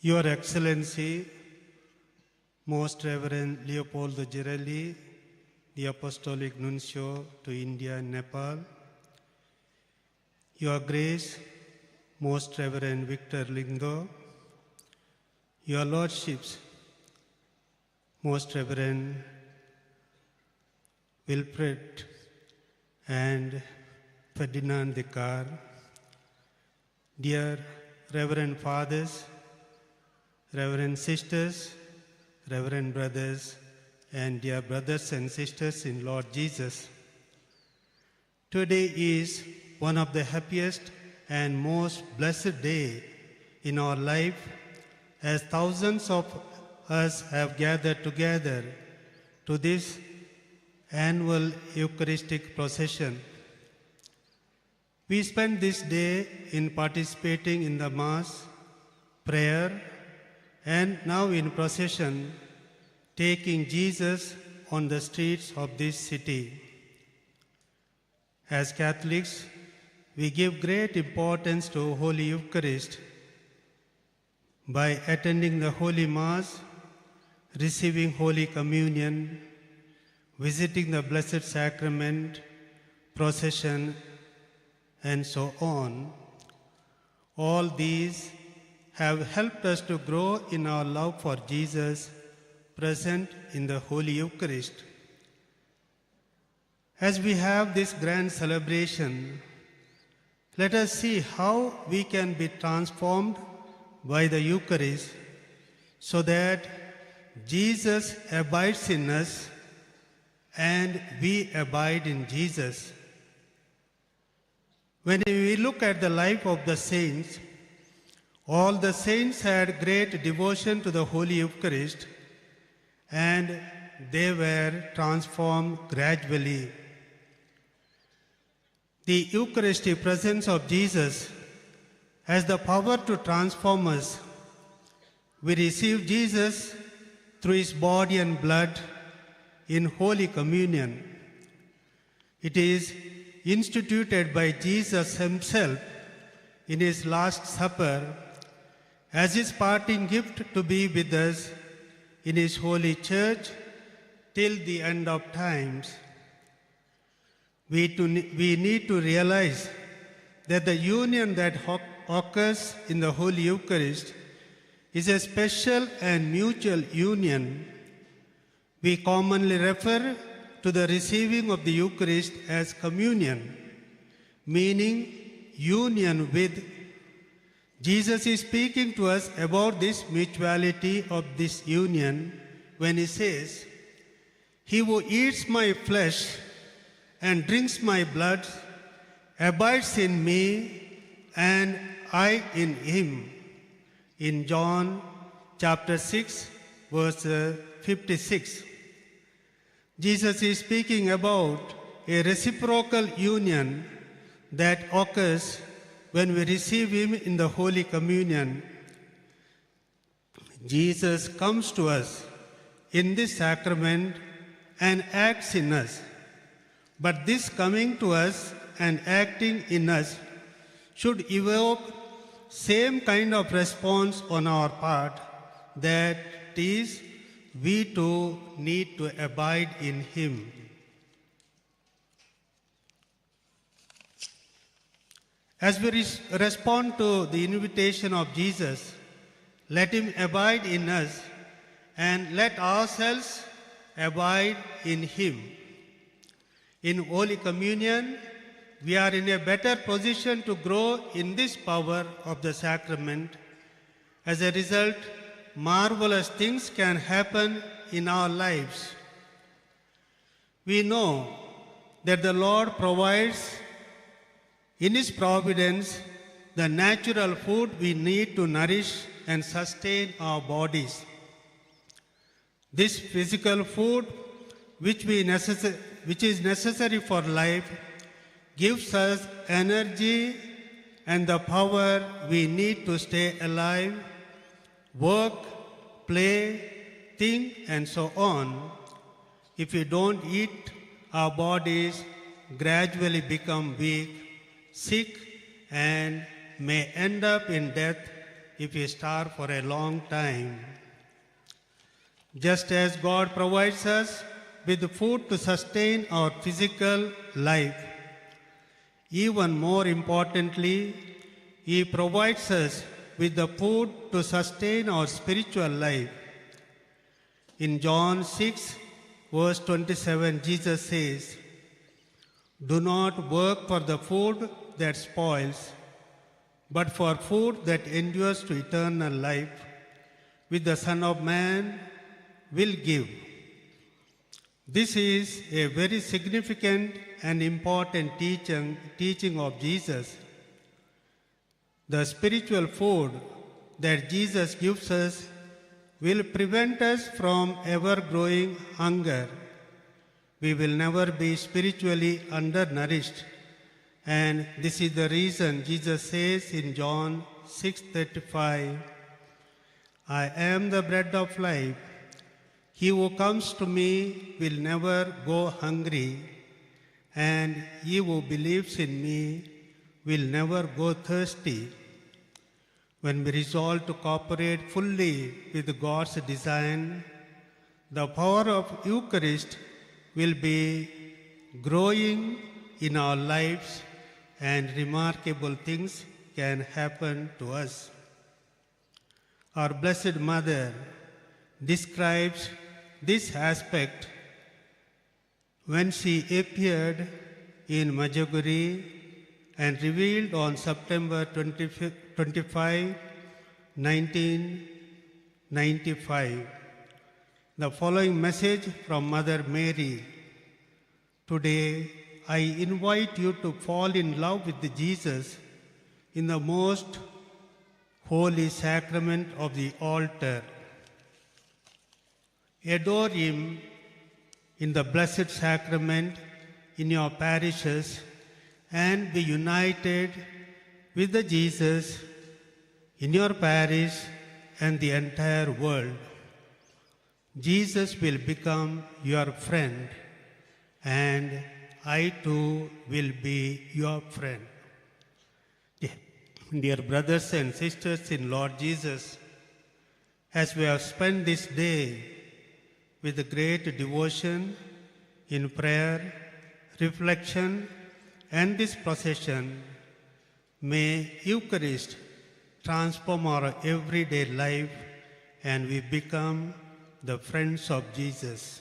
Your Excellency, Most Reverend Leopoldo Girelli, the Apostolic Nuncio to India and Nepal, Your Grace, Most Reverend Victor Lyngdoh, Your Lordships, Most Reverend Wilfred and Ferdinand Dekar, dear Reverend Fathers, Reverend Sisters, Reverend Brothers, and dear brothers and sisters in Lord Jesus. Today is one of the happiest and most blessed day in our life, as thousands of us have gathered together to this annual Eucharistic procession. We spend this day in participating in the Mass, prayer, and now in procession, taking Jesus on the streets of this city. As Catholics, we give great importance to Holy Eucharist by attending the Holy Mass, receiving Holy Communion, visiting the Blessed Sacrament, procession, and so on. All these have helped us to grow in our love for Jesus present in the Holy Eucharist. As we have this grand celebration, let us see how we can be transformed by the Eucharist so that Jesus abides in us and we abide in Jesus. When we look at the life of the saints, all the saints had great devotion to the Holy Eucharist and they were transformed gradually. The Eucharistic presence of Jesus has the power to transform us. We receive Jesus through his body and blood in Holy Communion. It is instituted by Jesus himself in his Last Supper as his parting gift to be with us in his holy church till the end of times. We, to, we need to realize that the union that ho- occurs in the Holy Eucharist is a special and mutual union. We commonly refer to the receiving of the Eucharist as communion, meaning union with. Jesus is speaking to us about this mutuality of this union when he says, "He who eats my flesh and drinks my blood abides in me and I in him." In John chapter six, verse uh, fifty-six. Jesus is speaking about a reciprocal union that occurs when we receive him in the Holy Communion. Jesus comes to us in this sacrament and acts in us. But this coming to us and acting in us should evoke same kind of response on our part, that is, we too need to abide in Him. As we res- respond to the invitation of Jesus, let Him abide in us and let ourselves abide in Him. In Holy Communion, we are in a better position to grow in this power of the sacrament. As a result, marvelous things can happen in our lives. We know that the Lord provides in His providence the natural food we need to nourish and sustain our bodies. This physical food, which, we necess- which is necessary for life, gives us energy and the power we need to stay alive, work, play, think, and so on. If we don't eat, our bodies gradually become weak, sick, and may end up in death if we starve for a long time. Just as God provides us with food to sustain our physical life, even more importantly, He provides us with the food to sustain our spiritual life. In John six, verse twenty-seven, Jesus says, "Do not work for the food that spoils, but for food that endures to eternal life, which the Son of Man will give." This is a very significant and important teaching, teaching of Jesus. The spiritual food that Jesus gives us will prevent us from ever growing hunger. We will never be spiritually undernourished. And this is the reason Jesus says in John six thirty-five, "I am the bread of life. He who comes to me will never go hungry, and he who believes in me will never go thirsty." When we resolve to cooperate fully with God's design, the power of Eucharist will be growing in our lives and remarkable things can happen to us. Our Blessed Mother describes this aspect when she appeared in Medjugorje and revealed on September twenty, twenty-five, nineteen ninety-five, the following message from Mother Mary. Today, I invite you to fall in love with Jesus in the most holy sacrament of the altar. Adore Him in the Blessed Sacrament in your parishes and be united with the Jesus in your parish and the entire world. Jesus will become your friend, and I too will be your friend. Dear brothers and sisters in Lord Jesus, as we have spent this day with great devotion in prayer, reflection, and this procession, may Eucharist transform our everyday life and we become the friends of Jesus.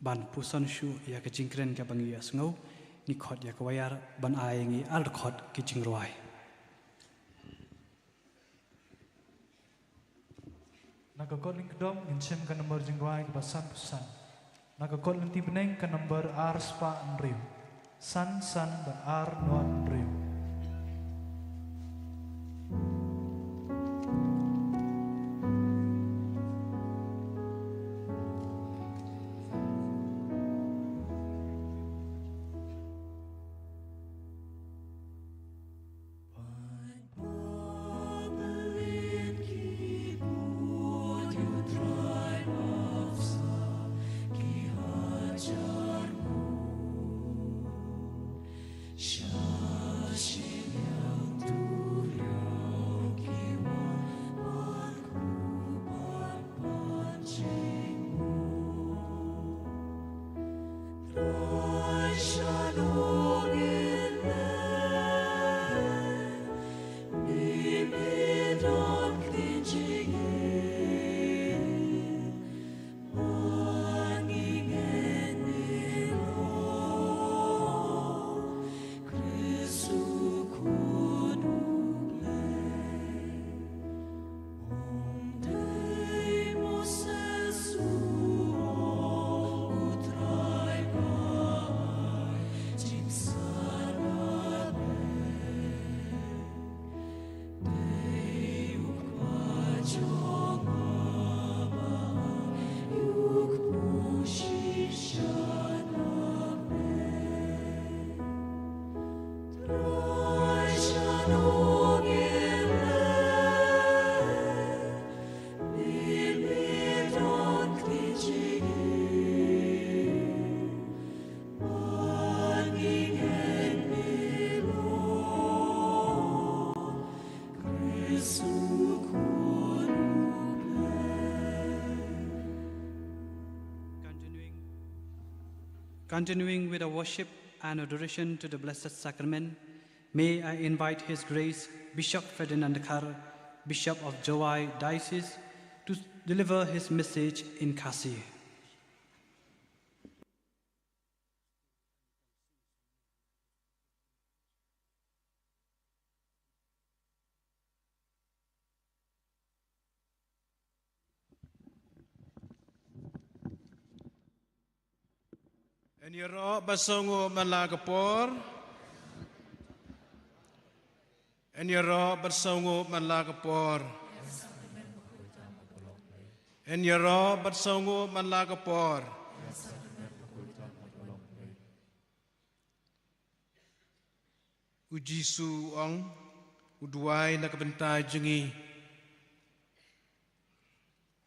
Ban puson shuh ïa ka jingkren kaba ngi ïa sngew, ngi khot ïa ka wayar ban ai ngi ar khot ki jingrwai. Na ka kot lyngkdom ngin shem ka number jingrwai kaba san phew san. Na ka kot lynti bneng ka number ar spah hynriew. San san bad ar nod hynriew. Continuing with our worship and adoration to the Blessed Sacrament, may I invite His Grace Bishop Ferdinand Dkhar, Bishop of Jowai Diocese, to deliver his message in Khasi. Yn ïaroh bad sngewnguh man la ka por. Yn ïaroh bad sngewnguh man la ka por. Yn ïaroh bad sngewnguh man la ka por. U Jisu u ong, u duwai na ka bynta jong ngi.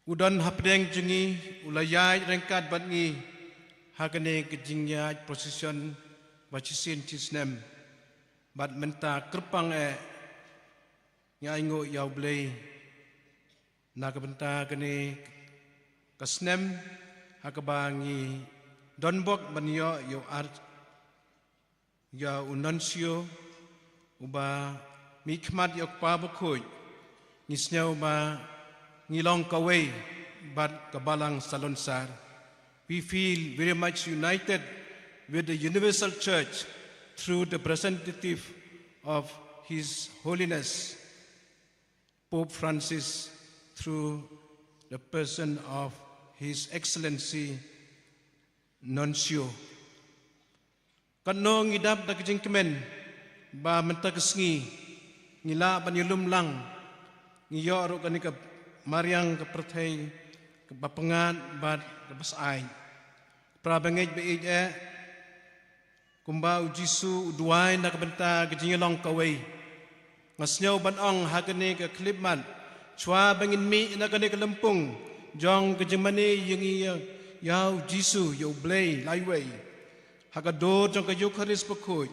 U don hapdeng jong ngi, u la ïaid ryngkat bad ngi ha kane ka jingïaid procession ba shisien shisnem. Bad mynta kyrpang eh ngi ainguh ïa U Blei na ka bynta kane ka snem ha kaba ngi don bok ban ïoh ïa u ar ïa u nuncio uba mihkhmat ïa u Kpa Bakhuid. Ngi sngew ba ngi long kawei bad ka Balang Salonsar. We feel very much united with the Universal Church through the representative of His Holiness Pope Francis, through the person of His Excellency Nuncio. Katno ngi dap da ka jingkmen ba mynta ka sngi ngi lah ban ïalum lang, ngi ïoh ruh kane ka mariang ka pyrthei kaba pyngngad bad kaba syaid. Para bangeit ba ïeit eh, kumba u Jisu u duwai na ka bynta ka jingïalong kawei, nga sngew ban ong ha kane ka khyllipmat, shuwa ba ngin mih na kane ka lympung jong ka jingmane ïa ngi ïa, ïa u Jisu, ïa U Blei Laiwei, ha ka dur jong ka Eukharist Bakhuid,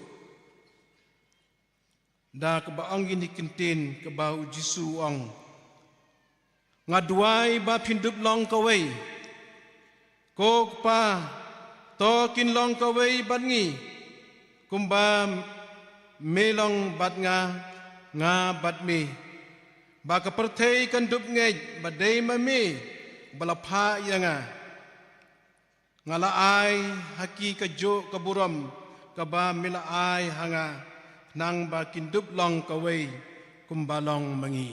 da kaba ong ïa kine ki kyntien kaba u Jisu u ong, nga duwai ba phin dup long kawei. Ko Kpa, to kin long kawei bad ngi, kumba me long bad nga, nga bad me. Ba ka pyrthei kan dup ngeit ba dei ma me ba la phah ïa nga. Nga la ai ha ki kajuh ka burom kaba me la ai ha nga, khnang ba kin dup long kawei kumba long ma ngi.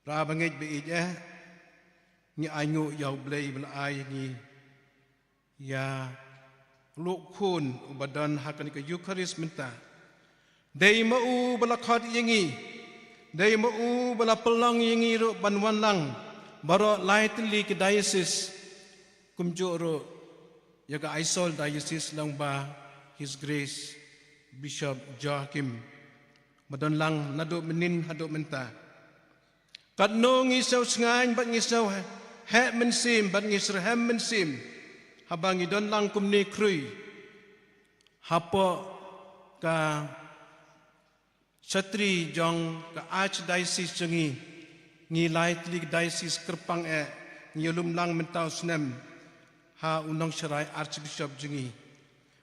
Para bangeit ba ïeit eh, ngi ainguh ïa U Blei ba la ai ïa ngi ïa u Khun uba don ha kane ka Eukharist mynta. Dei ma u ba la khot ïa ngi, dei ma u ba la pynlong ïa ngi ruh ban wan lang baroh lai tylli ki diocese, kumjuh ruh ïa ka Aisawl Diocese lyngba His Grace Bishop Joachim, ba don lang naduh mynnin haduh mynta. Katno ngi sngewsngaiñ bad ngi sngew heh mynsiem bad ngi syrhem mynsiem haba ngi don lang kumne khrui hapoh ka shatri jong ka Archdiocese jong ngi, ngi lai tylli ki diocese kyrpang eh ngi ïalum lang mynta u snem ha u nongsharai Archbishop jong ngi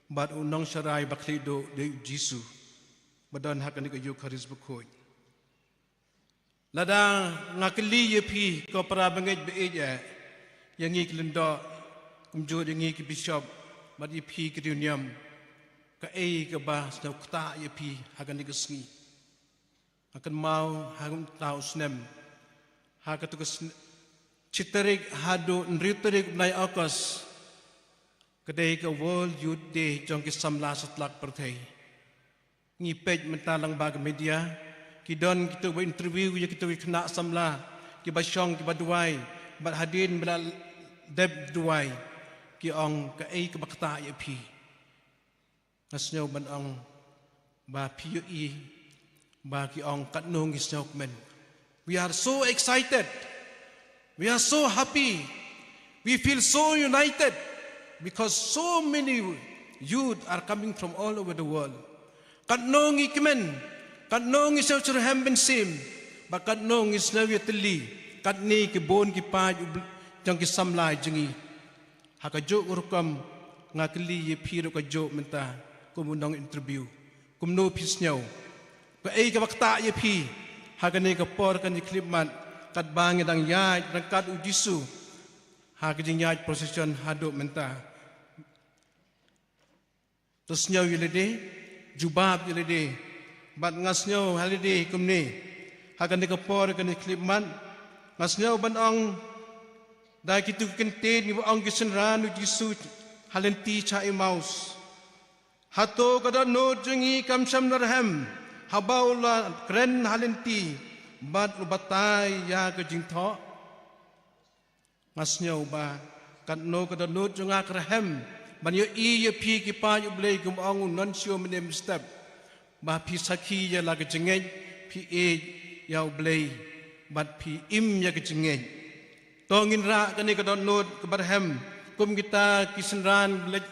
bad u nongsharai ba khlieh duh dei u Jisu ba don ha kane ka Eukharist Bakhuid. Lada nga kylli ïa phi ko para bangeit ba ïeit eh, ïa ngi ki lyngdoh, kumjuh ïa ngi ki bishop bad ïa phi ki riewniam, kaei kaba sngewkta ïa phi ha kane ka sngi? Nga kynmaw ha kata u snem, ha katu ka sne-, shi tarik haduh hynriew tarik u bnai August, ka dei ka World Youth Day jong ki samla satlak pyrthei. Ngi peit mynta lyngba ka media, ki don kitu ba interview ïa kitu ki khynnah samla kiba shong kiba duwai, bad hadien ba la dep duwai ki ong kaei kaba kata ïa phi. Nga sngew ban ong ba phi ïohi ba ki ong katno ngi sngewkmen. We are so excited. We are so happy. We feel so united because so many youth are coming from all over the world. Katno ngi kmen, katno ngi sngewsyrhem mynsiem, bad katno ngi sngew ïatylli, katne ki bun ki paid u bl-, jong ki samla jong ngi. Ha kajuh ka rukom, Nga kylli ïa phi ruh kajuh mynta, kum u nong interview, kumno phi sngew? Kaei kaba ktah ïa phi ha kane ka por, kane ka khyllipmat, katba ngi dang ïaid ryngkat u Jisu ha ka jingïaid procession haduh mynta? To sngew ïa lade, jubab ïa lade. Bad nga sngew ha lade kumne, ha kane ka por, kane ka khyllipmat, nga sngew ban ong, da kitu ki kyntien kiba ong ki synran u Jisu ha lynti sha Emmaus: Hato ka dohnud jong ngi kam shym la rhem haba u la kren ha lynti bad u batai ïa ka jingthoh? Nga sngew ba katno ka dohnud jong nga ka rhem ban ïohi ïa phi ki paid U Blei, kum ong u nongshun mynne mynstep, ba phi sakhi ïa la ka jingngeit, phi ïeit ïa U Blei bad phi im ïa ka jingngeit. To ngin rah kane ka dohnud kaba rhem kum kita ki synran ba leit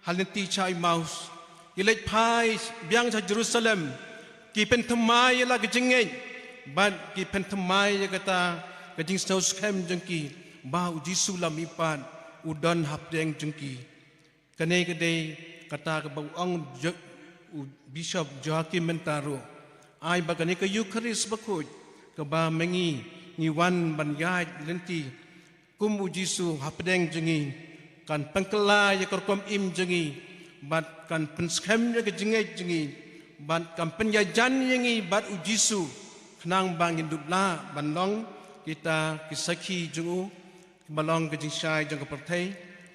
ha lynti sha Emmaus. Ki leit phai biang sha Jerusalem, ki pynthymmai ïa la ka jingngeit bad ki pynthymmai ïa kata ka jingsngew skhem jong ki ba u Jisu la mihpat, u don hapdeng jong ki. Kane ka dei kata kaba ong Jo-, u Bishop Joachim mynta ruh, ai ba kane ka Eukharist bakhuid kaba ma ngi ngi wan ban ïaid lynti kum u Jisu hapdeng jong ngi, kan pynkylla ïa ka rukom im jong ngi bad kan pynskhem ïa ka jingngeit jong ngi bad kan pynïajan ïa ngi bad u Jisu, khnang ba ngin dup lah ban long kita ki sakhi jong u, kiba long ka jingshai jong ka pyrthei,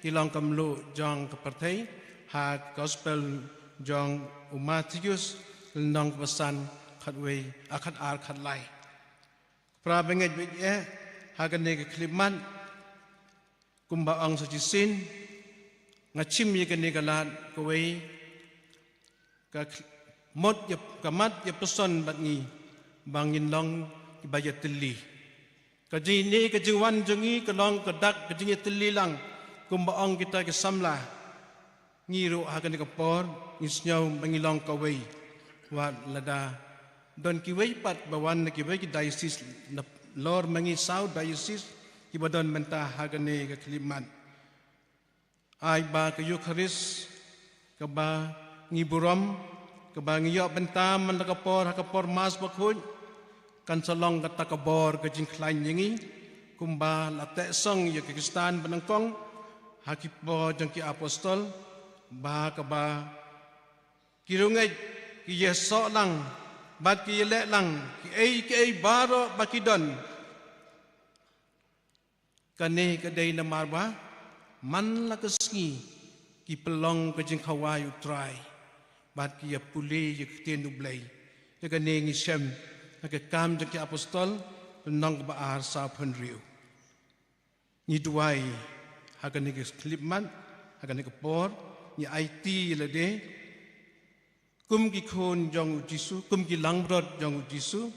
ki long ka mluh jong ka pyrthei. Ha Gospel jong u Mathaios, lynnong kaba san, khatwei, a, khatar, khatlai. Para bangeit baieit, ha kane ka khyllipmat, kumba ong sa shisien, nga shim ïa kane ka lad kawei, ka kh-, mot ïa, ka mat ïa puson bad ngi ba ngin long kiba ïatylli. Ka jingïaid, ka jingwan jong ngi ka long ka dak ka jingïatylli lang, kumba ong kita ki samla. Ngi ruh ha kane ka por ngi sngew ba ngi long kawei, wat lada don kiwei pat ba wan na kiwei ki diocese, nalor ma ngi saw diocese kiba don mynta ha kane ka khyllipmat. Ai ba ka Eukharist kaba ngi burom, kaba ngi ïoh bynta man la ka por ha ka por Mass bakhuid, kan sa long kata ka bor ka jingkhlaiñ ïa ngi, kumba la teh song ïa ki Khristan banyngkong ha ki por jong ki apostol, ba kaba ki riewngeit ki ïasoh lang bad ki ïaleh lang kiei kiei baroh ba ki don. Kane ka dei namar ba man la ka sngi ki pynlong ka jingkhawai U Trai bad ki ïapule ïa ka ktien U Blei. Ïa kane ngi shem ha ka Kam jong ki Apostol, lynnong kaba ar, sawphew hynriew. Ngi duwai ha kane ka khyllipmat, ha kane ka por, ngi aiti ïa lade kum ki khun jong U Jisu, kum ki langbrot jong U Jisu,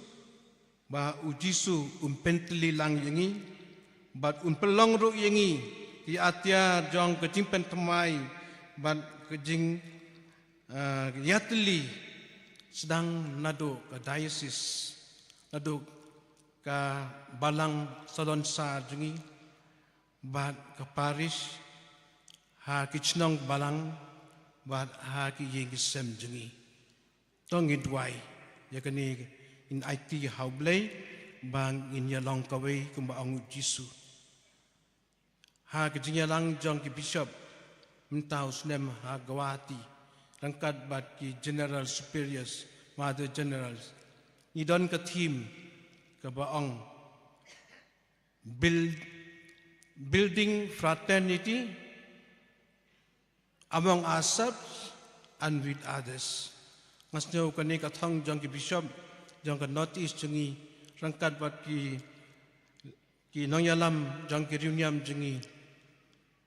ba U Jisu un pyntylli lang ïa ngi bad un pynlong ruh ïa ngi ki atiar jong ka jingpynthymmai bad ka jing, ah, ïatylli, sdang naduh ka diocese, naduh ka balang salonsar jong ngi, bad ka parish, ha ki shnong balang, bad ha ki ïing ki sem jong ngi. To ngin duwai ïa kane, ngin aiti ha U Blei ba ngin ïalong kawei kumba ong U Jisu. Ha ka jingïalang jong ki bishop mynta u snem ha Guwahati, ryngkat bad ki general superiors, mother generals, ngi don ka theme kaba ong build, building fraternity among ourselves and with others. Nga sngew kane ka thong jong ki bishop jong ka North East jong ngi, ryngkat bad ki, ki nongïalam jong ki riewniam jong ngi,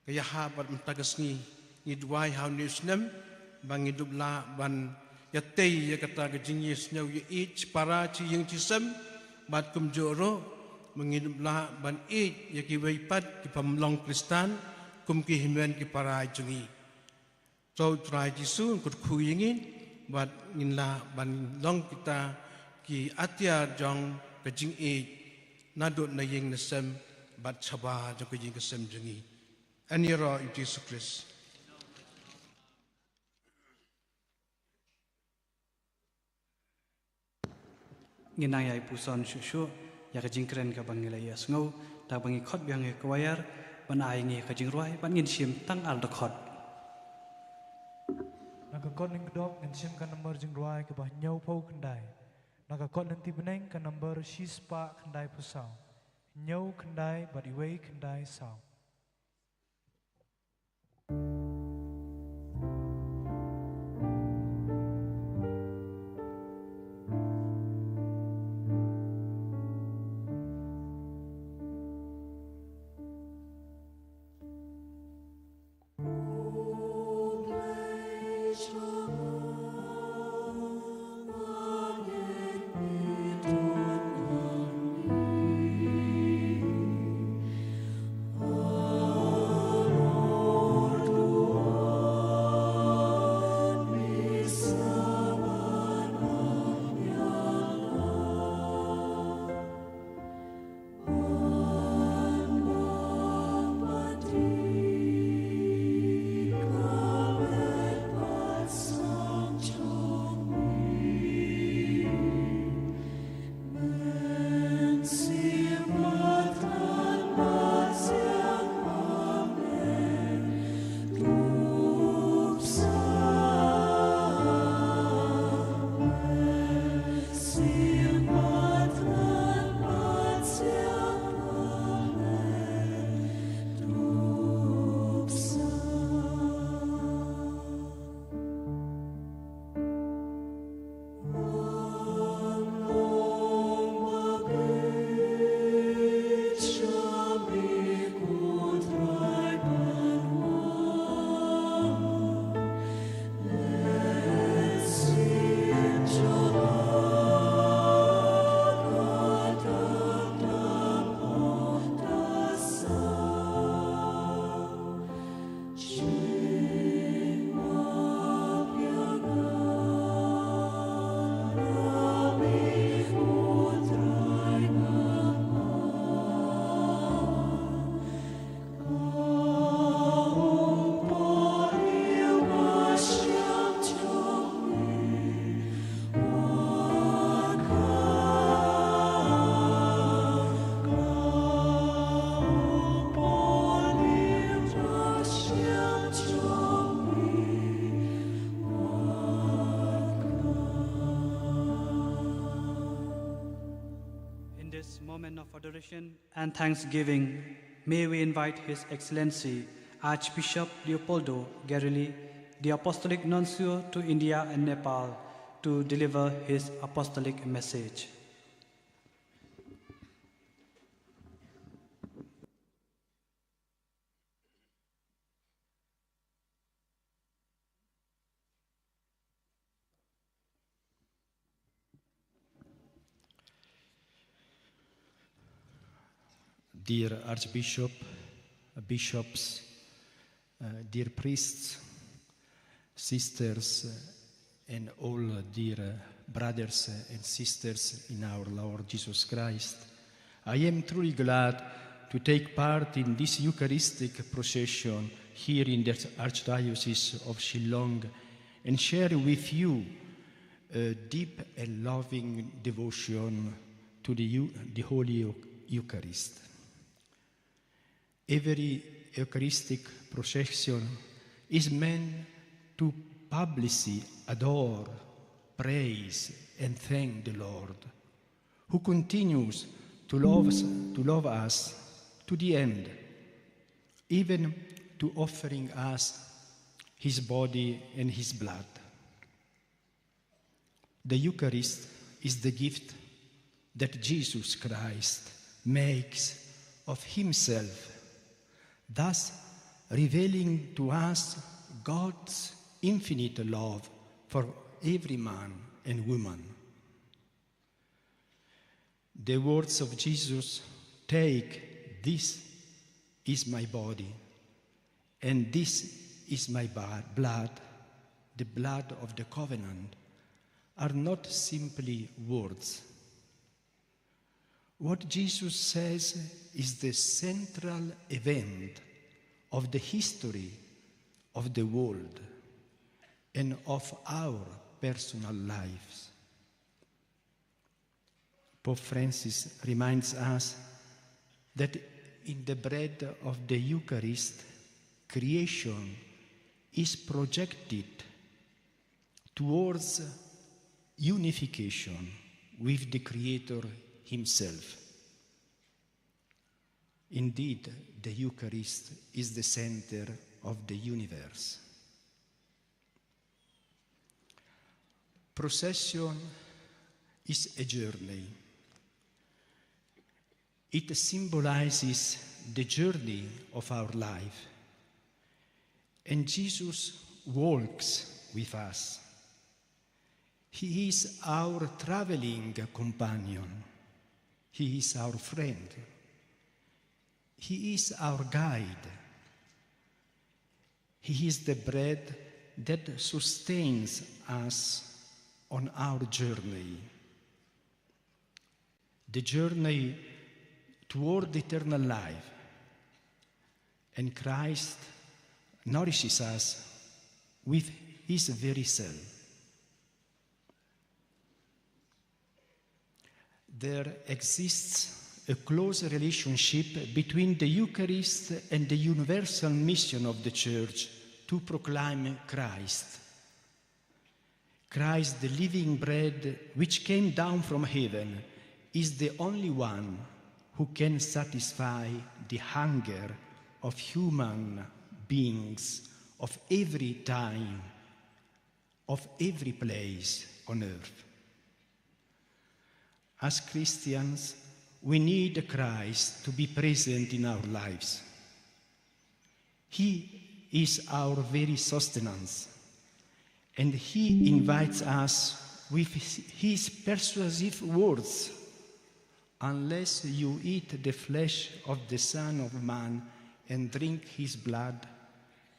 ka ïahap bad mynta ka sngi ngi duwai ha une u snem ba ngin dup lah ban ïatei ïa kata ka jingïasngew ïa ïeit shipara, shi ïing shi sem, bad kumjuh ruh ba ngin dup lah ban ïeit ïa kiwei pat ki pynlong Khristan kum ki hynmen ki para jong ngi. To U Trai Jisu un kyrkhu ïa ngi bad ngin lah ban long kita ki atiar jong ka jingïeit naduh na ïing na sem bad shabar jong ka ïing ka sem jong ngi. Ïaroh ïa U Jisu Khrist. Ngin nang ïai puson shuh shuh ïa ka jingkren kaba ngi la ïa sngew, da kaba ngi khot biang ïa ka choir ban ai ngi ka jingrwai, ban ngin shim tang ar dkhot. Na ka kot Lyngkdop ngin shim ka number jingrwai kaba hynñiewphew khyndai. Na ka kot Lynti Bneng ka number shispah khyndaiphew saw. Hynñiew khyndai bad iwei khyndai saw. In this moment of adoration and thanksgiving, may we invite His Excellency Archbishop Leopoldo Guerelli, the Apostolic Nuncio to India and Nepal, to deliver his apostolic message. Dear Archbishop, bishops, uh, dear priests, sisters, uh, and all dear, uh, brothers, uh, and sisters in our Lord Jesus Christ, I am truly glad to take part in this Eucharistic procession here in the Archdiocese of Shillong and share with you a deep and loving devotion to the Eu-, the Holy Eu-, Eucharist. Every Eucharistic procession is meant to publicly adore, praise, and thank the Lord, who continues to love us, to love us to the end, even to offering us his body and his blood. The Eucharist is the gift that Jesus Christ makes of himself, thus revealing to us God's infinite love for every man and woman. The words of Jesus, "Take, this is my body, and this is my ba-, blood," the blood of the covenant, are not simply words. What Jesus says is the central event of the history of the world and of our personal lives. Pope Francis reminds us that in the bread of the Eucharist, creation is projected towards unification with the Creator Himself. Indeed, the Eucharist is the center of the universe. Procession is a journey. It symbolizes the journey of our life. And Jesus walks with us. He is our traveling companion. He is our friend. He is our guide. He is the bread that sustains us on our journey. The journey toward eternal life. And Christ nourishes us with His very self. There exists a close relationship between the Eucharist and the universal mission of the Church to proclaim Christ. Christ, the living bread which came down from heaven, is the only one who can satisfy the hunger of human beings of every time, of every place on earth. As Christians, we need Christ to be present in our lives. He is our very sustenance, and He invites us with His persuasive words: "Unless you eat the flesh of the Son of Man and drink His blood,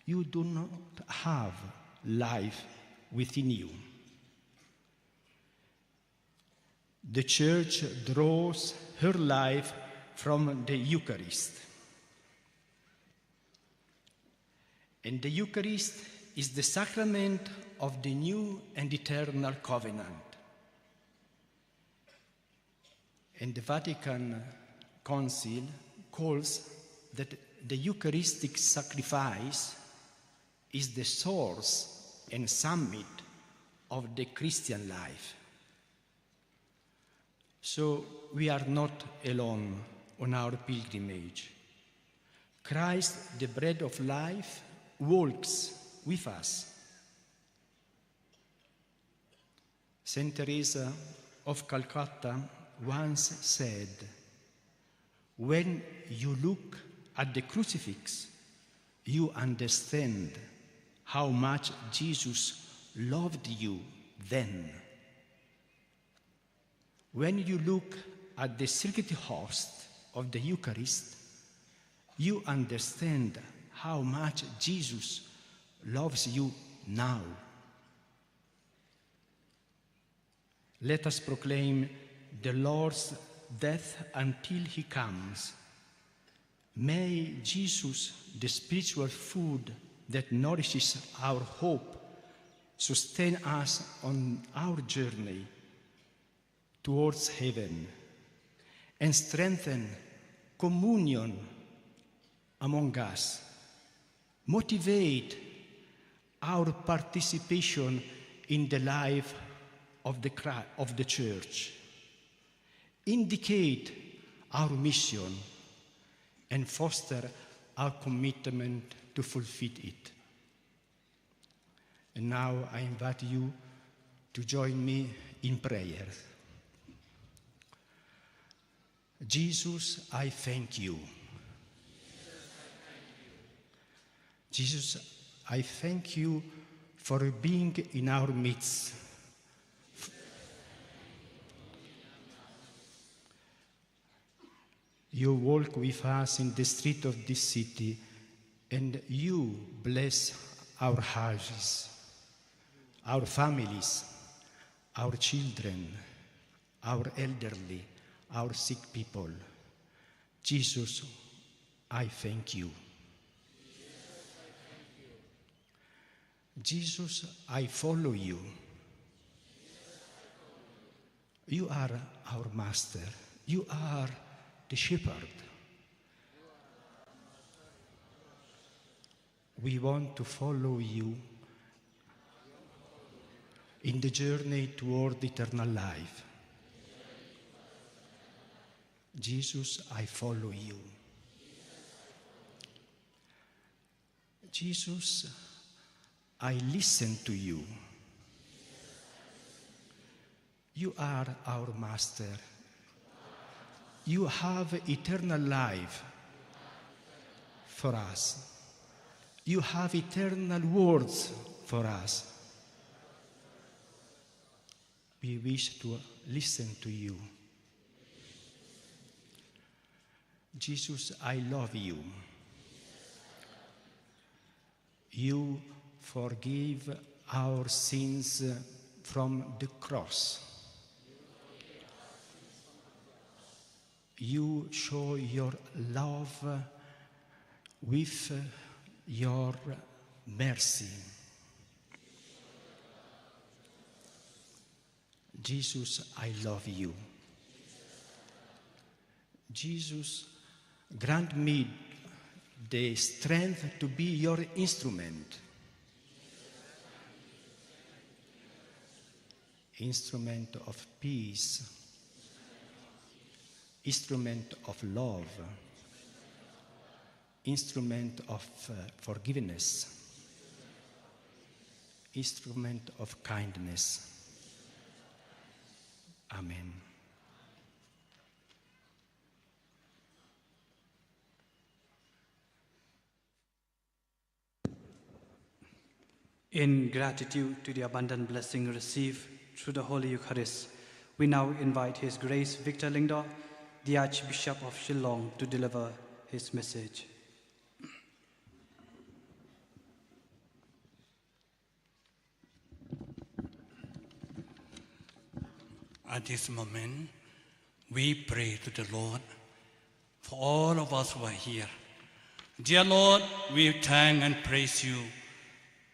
you do not have life within you." The Church draws her life from the Eucharist. And the Eucharist is the sacrament of the new and eternal covenant. And the Vatican Council calls that the Eucharistic sacrifice is the source and summit of the Christian life. So we are not alone on our pilgrimage. Christ, the bread of life, walks with us. Saint Teresa of Calcutta once said, "When you look at the crucifix, you understand how much Jesus loved you then. When you look at the sacred host of the Eucharist, you understand how much Jesus loves you now." Let us proclaim the Lord's death until He comes. May Jesus, the spiritual food that nourishes our hope, sustain us on our journey towards heaven and strengthen communion among us. Motivate our participation in the life of the Chri-, of the Church. Indicate our mission and foster our commitment to fulfill it. And now I invite you to join me in prayer. Jesus, I thank you. Jesus, I thank you for being in our midst. You walk with us in the street of this city, and you bless our houses, our families, our children, our elderly, our sick people. Jesus, I thank you. Jesus, I follow you. You are our master. You are the shepherd. We want to follow you in the journey toward eternal life. Jesus, I follow you. Jesus, I listen to you. You are our master. You have eternal life for us. You have eternal words for us. We wish to listen to you. Jesus, I love you. You forgive our sins from the cross. You show your love with your mercy. Jesus, I love you. Jesus, grant me the strength to be your instrument. Instrument of peace, instrument of love, instrument of uh, forgiveness, instrument of kindness. Amen. In gratitude to the abundant blessing received through the Holy Eucharist, we now invite His Grace Victor Lyngdoh, the Archbishop of Shillong, to deliver his message. At this moment, we pray to the Lord for all of us who are here. Dear Lord, we thank and praise you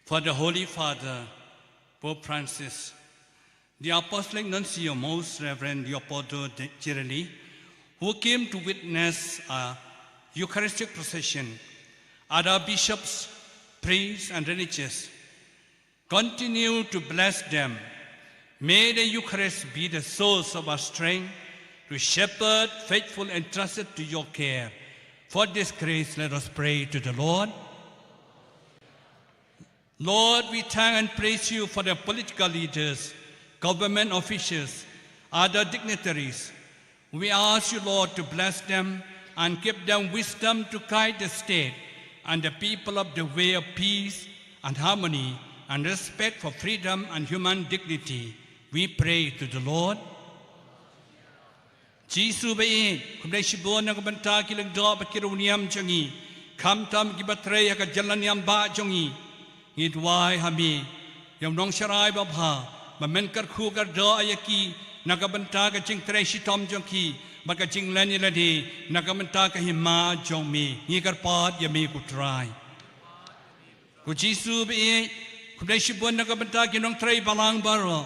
for the Holy Father, Pope Francis, the Apostolic Nuncio, Most Reverend Leopoldo de Girelli, who came to witness a Eucharistic procession, other bishops, priests, and religious. Continue to bless them. May the Eucharist be the source of our strength to shepherd faithful entrusted to your care. For this grace, let us pray to the Lord. Lord, we thank and praise you for the political leaders, government officials, other dignitaries. We ask you, Lord, to bless them and give them wisdom to guide the state and the people of the way of peace and harmony and respect for freedom and human dignity. We pray to the Lord. Jisu ba ïeit, khublei shibun na ka bynta ki lyngdoh bad ki riewniam jong ngi, khamtam kiba trei ha ka jingïalam ba jong ngi. Ngi duwai ha me ïa u nongsharai babha ba men kyrkhu kyrdoh ïa ki na ka bynta ka jingtrei shitom jong ki bad ka jinglen ïalade na ka bynta ka hima jong me. Ngi kyrpad ïa me ko Trai. Ko Jisu ba ïeit, khublei shibun na ka bynta ki nongtrei balang baroh.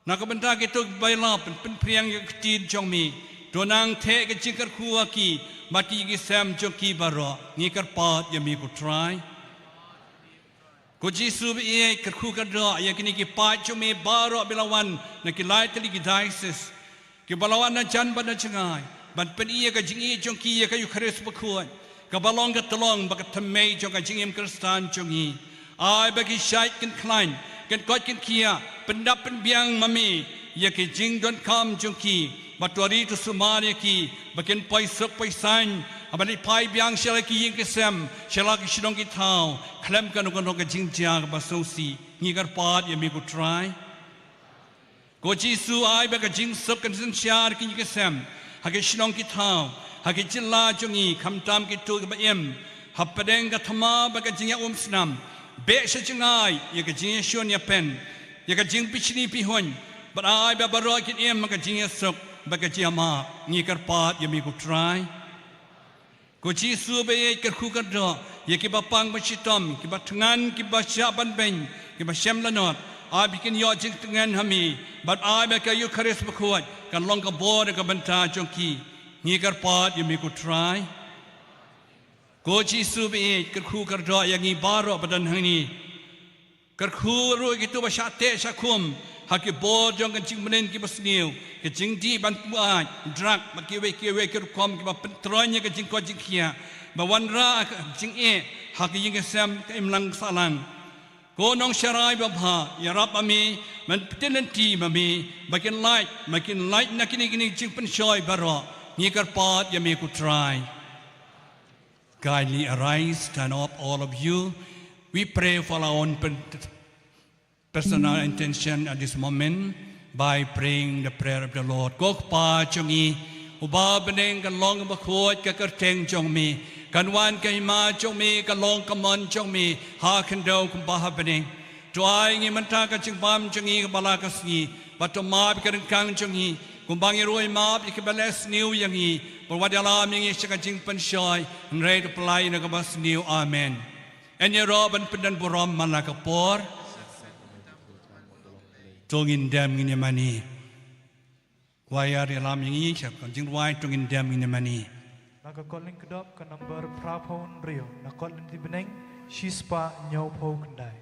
Na ka bynta kito kiba ïalap ban pynphriang ïa ka ktien jong me, to nang theh ka jingkyrkhu ha ki bad ïa ki sem jong ki baroh. Ngi kyrpad ïa me ko Trai. Ko Jisu ba ïeit, kyrkhu kyrdoh ïa kine ki paid jong me baroh ba la wan na ki lai tylli ki diocese, kiba la wan na jan bad na jngai ban pyni ïa ka jingïeit jong ki ïa ka Eucharist bakhuid, kaba long ka tyllong bad ka thymmei jong ka jingim Khristan jong ngi. Ai ba ki shait kin khlaiñ, kin koit kin khiah, pyndap pynbiang ma me ïa ki jingdonkam jong ki, bad to ri to sumar ïa ki ba kin poi suk poi saiñ, ha ban leit phai biang sha la ki ïing ki sem, sha la ki shnong ki thaw, khlem kano kano ka jingjia kaba sngewsih. Ngi kyrpad ïa me ko Trai. Ko Jisu, ai ba ka jingsuk kan synshar ha ki ïing ki sem, ha ki shnong ki thaw, ha ki jylla jong ngi, khamtam kito kiba im hapdeng ka thma bad ka jingïaumsnam. Beh sha jngai ïa ka jingïashun ïapen, ïa ka jingbishni bihuiñ, bad ai ba baroh kin im ha ka jingïasuk bad ka jingïamap. Ngi kyrpad ïa me ko Trai. Ko Jisu ba ïeit, kyrkhu kyrdoh ïa kiba pang ba shitom, kiba thngan, kiba shah ban beiñ, kiba shem lanot, Ai ba kin ïoh jingtngen ha me, bad ai ba ka Eukharist bakhuid kan long ka bor ka bynta jong ki. Ngi kyrpad ïa me ko Trai. Ko Jisu ba ïeit, kyrkhu kyrdoh ïa ngi baroh ba don hangne. Kyrkhu ruh ïa kito ba shah teh shah khum ha ki bor jong ka jingmlien kiba sniew, ka jingdih ban buaid, drug bad kiwei kiwei ki rukom kiba pyntroiñ ïa ka jingkoit jingkhiah, ba wanrah ka jingeh ha ka ïing ka sem, ka imlang sahlang. Ko Nongsharai babha, ïarap ma me, ban pyllait lynti ma me, ba kin lait, ba kin lait na kine kine jingpynshoi baroh. Ngi kyrpad ïa me ko Trai. Kindly arise, stand up, all of you. We pray for our own pen-, personal intention at this moment by praying the prayer of the Lord. Ko Kpa jong ngi, uba ha bneng, kan long bakhuid ka kyrteng jong me, kan wan ka hima jong me, kan long ka mon jong me ha khyndew kumba ha bneng. To ai ngi mynta ka jingbam jong ngi kaba la ka sngi, bad to map ïa ka ryngkang jong ngi, kumba ngi ruh ngi map ïa kiba leh sniew ïa ngi, bad wat ïalam ïa ngi sha ka jingpynshoi, hynrei to pyllait na kaba sniew. Amen. Yn ïaroh ban pyndonburom man la ka por. To ngin dem ngin ïamane. Choir ïalam ïa ngi sha ka jingrwai To ngin dem ngin ïamane. Na ka kot lyngkdop ka number phra phew hynriew, na kot lynti bneng shispah hynñiew phew khyndai.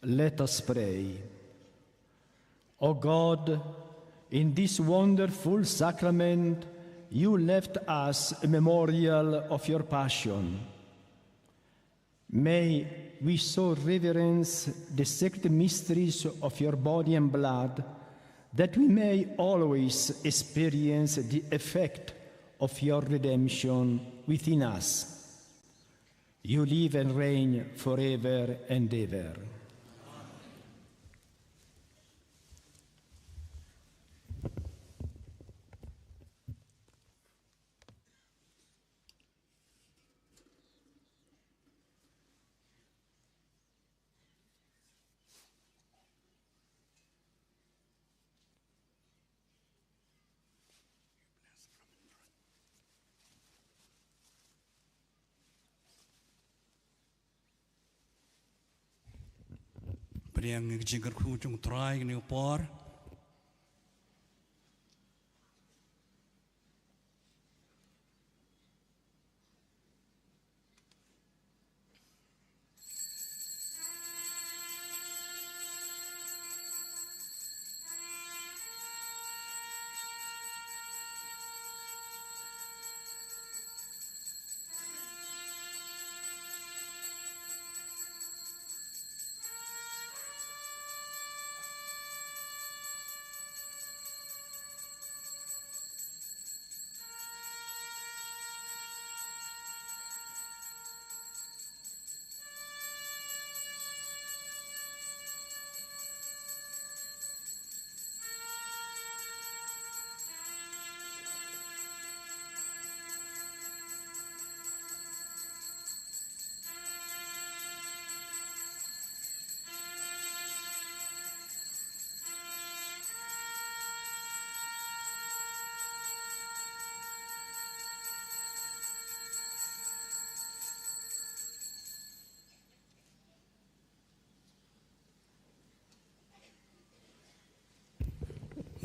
Let us pray. O God, in this wonderful sacrament, You left us a memorial of your passion. May we so reverence the sacred mysteries of your body and blood that we may always experience the effect of your redemption within us. You live and reign forever and ever. Pdiang ïa ka jingkyrkhu jong U Trai kane ka por.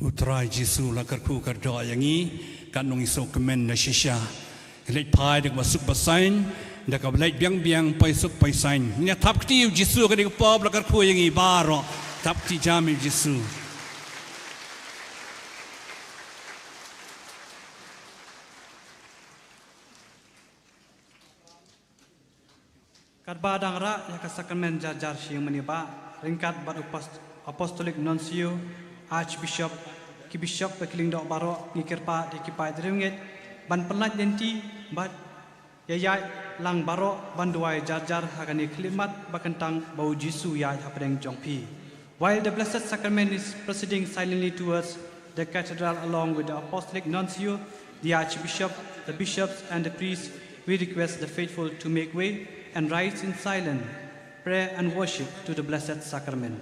U Trai Jisu u la kyrkhu kyrdoh ïa ngi, katno ngi sngewkmen da shisha. Ngi leit phai da kaba suk ba saiñ, da kaba leit biang biang, phai suk phai saiñ. Ngin ïa thap kti ïa u Jisu ha kane ka por ba u la kyrkhu ïa ngi baroh. Thap kti jam ïa u Jisu. Katba dang rah ïa ka sakramen jar jar sha ïing mane bah, ryngkat bad u Apost-, Apostolic Nuncio, Archbishop, ki Bishop bad ki lyngdoh baroh, ngi kyrpad ïa ki paid riewngeit ban pynlait lynti bad ïa ïaid lang baroh ban duwai jar jar ha kane ka khyllipmat ba kyntang ba u Jisu u ïaid hapdeng jong phi. While the Blessed Sacrament is proceeding silently towards the cathedral along with the Apostolic Nuncio, the Archbishop, the bishops, and the priests, we request the faithful to make way and rise in silent prayer and worship to the Blessed Sacrament.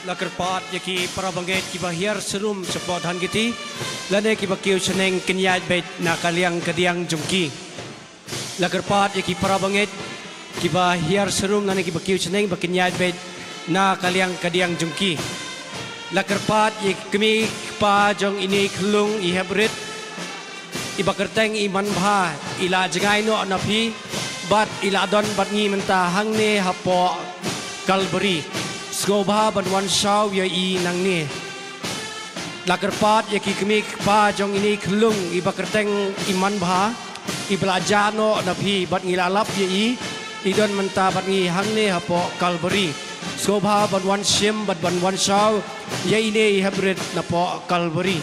La kyrpad ïa ki para bangeit kiba hiar sharum shapoh than kiti, lane kiba kiew shaneng kin ïaid beit na ka liang ka diang jong ki. La kyrpad ïa ki para bangeit kiba hiar sharum lane kiba kiew shaneng ba kin ïaid beit na ka liang ka diang jong ki. La kyrpad ïa ki kmie ki kpa jong ine i khyllung i hep rit, iba kyrteng i Manbha, i la jngai noh na phi bad i la don bad ngi mynta hangne hapoh Kalbari. Sngewbha ban wan shaw ïa i nangne. La kyrpad ïa ki kmie ki kpa jong ine i khyllung iba kyrteng i Manbha, iba la jah noh na phi bad ngi la lap ïa i, i don mynta bad ngi hangne hapoh Kalbari. Sngewbha ban wan shim bad ban wan shaw ïa ine i hep rit napoh Kalbari.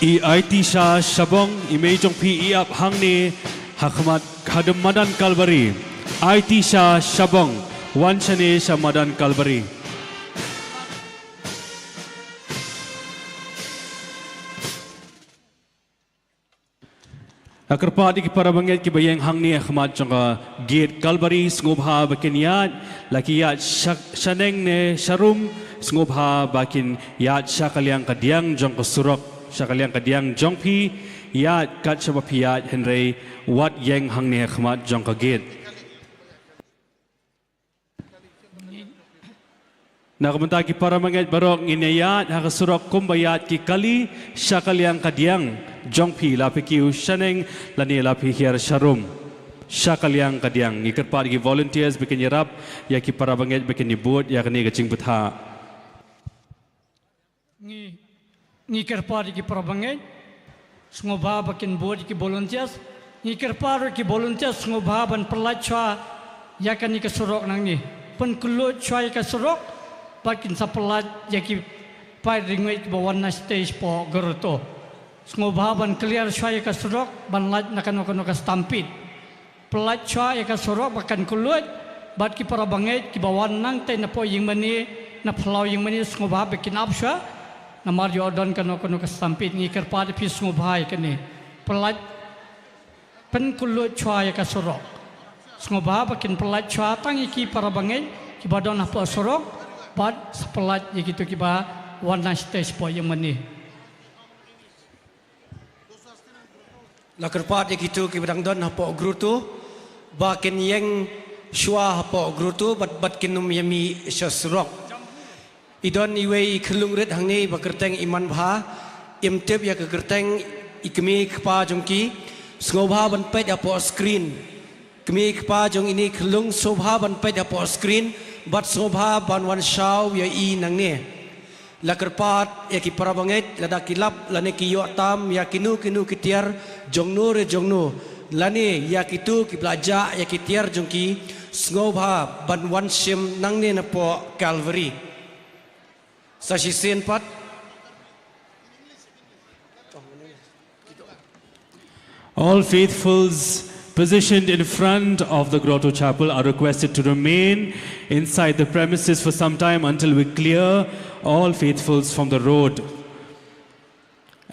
I aiti sha shabong, i mei jong phi i ap hangne ha khmat hadum madan Kalbari. Aiti sha shabong, wan shane sha madan Kalbari. La kyrpad ïa ki para bangeit kiba ïeng hangne ha khmat jong ka gate Kalbari, sngewbha ba kin ïaid, la ki ïaid sha-, shaneng ne sharum, sngewbha ba kin ïaid sha ka liang ka diang jong ka surok, sha ka liang ka diang jong phi, ïaid kat shaba phi ïaid hynrei wat ïeng hangne ha khmat jong ka gate. Na ka bynta ki para bangeit baroh ngin ïaid ha ka surok kumba ïaid ki kali sha ka liang ka diang jong phi la phi kiew shaneng lane la phi hiar sharum. Sha ka liang ka diang ngi kyrpad ki volunteers ba kin ïarap ïa ki para bangeit ba kin ïabud ïa kane ka jingpyrta. Ngi, ngi kyrpad ïa ki para bangeit, sngewbha ba kin bud ïa ki volunteers. Ngi kyrpad ïa ki volunteers sngewbha ban pyllait shuwa ïa kane ka surok nangne. Pynkylluid shuwa ïa ka surok, bad kin sa pyllait ïa ki paid ri ngeit kiba wan na stage hapoh grotto. Sngewbha ban clear shuwa ïa ka surok, ban lait na kano kano ka stampede. Pyllait shuwa ïa ka surok ba kan kylluid, bad ki para bangeit kiba wan nangtei napoh ïingmane, na phyllaw ïingmane sngewbha ba kin ap shuwa, namar ïoh don kano kano ka stampede. Ngi kyrpad ïa phi sngewbha ïa kane. Pyllait, pynkylluid shuwa ïa ka surok. Sngewbha ba kin pyllait shuwa tang ïa ki para bangeit kiba don hapoh surok, bad sa pyllait ïa kito kiba wan na stage hapoh ïingmane. La kyrpad ïa kito kiba dang don hapoh grotto ba kin ïeng shuwa hapoh grotto bad, bad kin ym ïa mih sha surok. I don iwei i khyllung rit hangne ba kyrteng i Manbha, im tip ïa ka kyrteng i kmie kpa jong ki, sngewbha ban peit hapoh screen. Kmie kpa jong ine i khyllung sngewbha ban peit hapoh screen, bad sngewbha ban wan shaw ïa i nangne. La kyrpad ïa ki para bangeit lada ki lap lane ki ïoh tam ïa kino kino ki tiar jongno re jongno, lane ïa kito kiba la jah ïa ki tiar jong ki, sngewbha ban wan shim nangne napoh Calvary. Sa shisien pat. All faithfuls positioned in front of the Grotto Chapel are requested to remain inside the premises for some time until we clear all faithfuls from the road.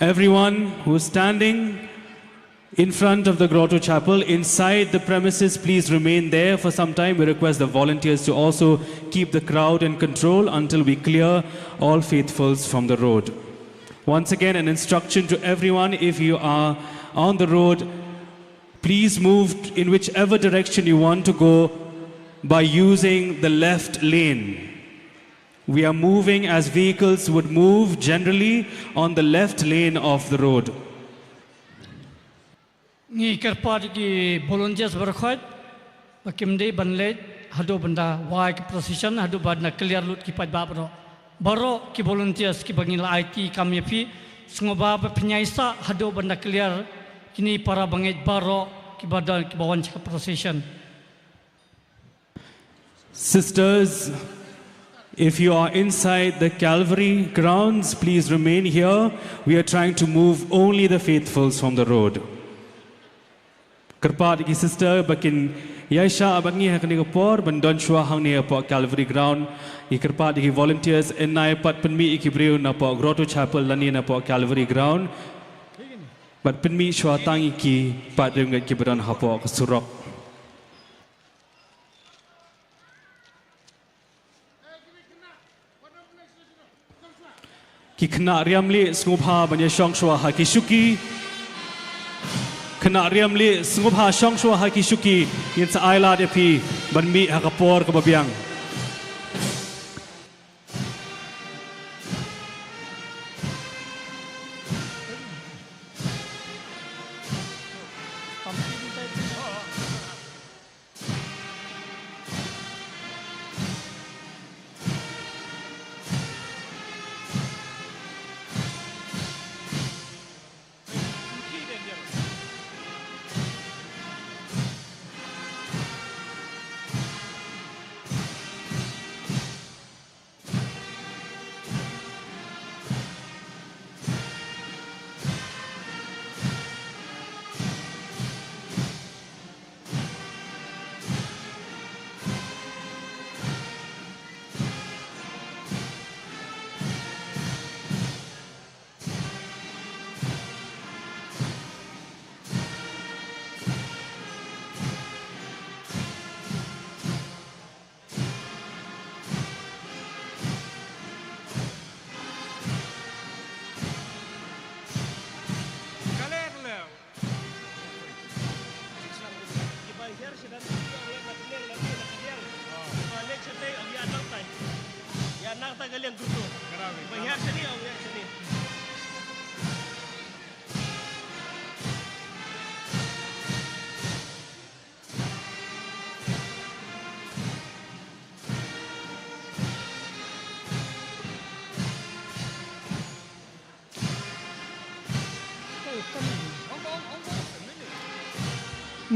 Everyone who's standing in front of the Grotto Chapel, inside the premises, please remain there for some time. We request the volunteers to also keep the crowd in control until we clear all faithfuls from the road. Once again, an instruction to everyone, if you are on the road, please move in whichever direction you want to go by using the left lane. We are moving as vehicles would move generally on the left lane of the road. Ngi kyrpad ïa ki volunteers baroh khoit ba kim dei ban leit haduh ban da wai ki procession, haduh ban da clear lut ki paidbah baroh. Baroh ki volunteers kiba ngi la aiti kam ïa phi, sngewbha ba pynïasoh haduh ban da clear kine para bangeit baroh kiba da, kiba wan sha ka procession. Sisters, If you are inside the Calvary grounds, please remain here. We are trying to move only the faithfuls from the road. Kyrpad ïa ki sister ba kin ïaishah bad ngi ha kane ka por ban don shuwa hangne hapoh Calvary ground. Ngi kyrpad ïa ki volunteers, yn nai pat pynmih ïa ki briew napoh Grotto Chapel lane napoh Calvary ground. Bad pynmih shuwa tang ïa ki pat riewngeit kiba don hapoh ka surok. Ki khynnah riam lieh, sngewbha ban ïa shong shuwa ha ki shuki. Khynnah riam lieh, sngewbha shong shuwa ha ki shuki. Ngin sa ai lad ïa phi ban mih ha ka por kaba biang.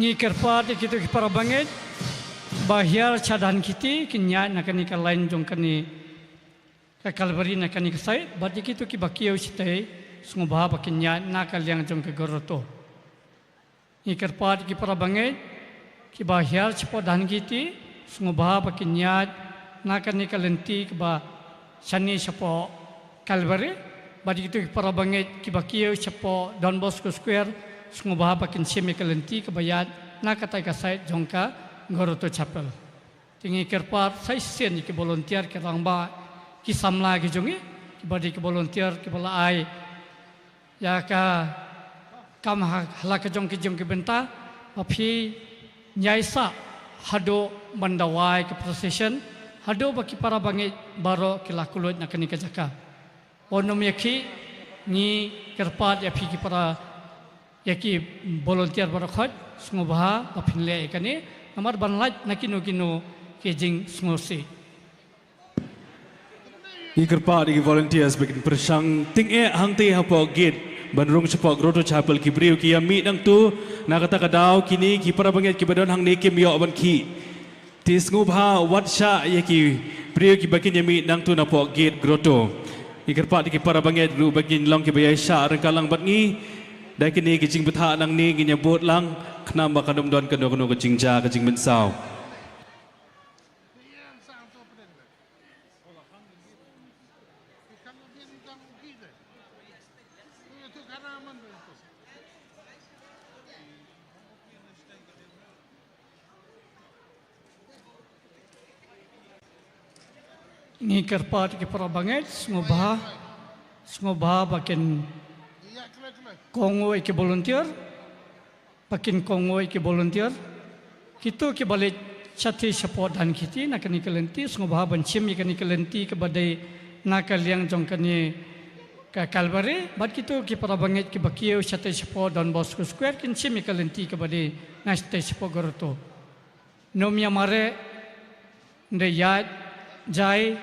Ngi kyrpad ïa kito ki para bangeit ba hiar sha Dhankheti kin ïaid na kane ka lain jong kane ka Kalbari na kane ka sait, bad ïa kito kiba kiew shatei sngewbha ba kin ïaid na ka liang jong ka grotto. Ngi kyrpad ïa ki para bangeit kiba hiar shapoh Dhankheti sngewbha ba kin ïaid na kane ka lynti kaba shane shapoh Kalbari, bad ïa kito ki para bangeit kiba kiew shapoh Don Bosco Square sngewbha ba kin shim ïa ka lynti kaba ïaid na katai ka sait jong ka Grotto Chapel. Te ngi kyrpad sa shisien ïa ki volunteer, ki rangbah, ki samla ki jong ngi, kiba dei ki volunteer kiba la ai ïa ka kam ha, ha la ka jong ki jong ki bynta, ba phi ïaisah haduh ban da wai ka procession, haduh ba ki para bangeit baroh ki la kylluid na kane ka jaka. Wat nym ïakhih, ngi kyrpad ïa phi ki para, ïa ki volunteer baroh khoit, sngewbha ba phin leh ïa kane, namar ban lait na kino kino ki jingsngewsih. Ngi kyrpad ïa ki volunteers ba kin pyrshang tyngeh hangtei hapoh gate ban rung shapoh Grotto Chapel. Ki briew ki ïa mih nangtu, na kata ka daw kine ki para bangeit kiba don hangne kim ïoh ban khih. Te sngewbha wat shah ïa ki briew kiba kin ïa mih nangtu napoh gate Grotto. Ngi kyrpad ïa ki para bangeit ruh ba kin long kiba ïaishah ryngkat lang bad ngi. Da kine ki jingbthah nangne ngin ïa bud lang, khnang ba kan ym don kano kano ka jingjia ka jingmynsaw. Ngi kyrpad ïa ki para bangeit, sngewbha, sngewbha ba kin kohnguh ïa ki volunteer, ba kin kohnguh ïa ki volunteer. Kito kiba leit shatei shapoh Dhankheti na kane ka lynti, sngewbha ban shim ïa kane ka lynti kaba dei na ka liang jong kane ka Kalbari, bad kito ki para bangeit kiba kiew shatei shapoh Don Bosco Square kin shim ïa ka lynti kaba dei na shatei shapoh Grotto. Nym ïa mareh, nda ïaid jai,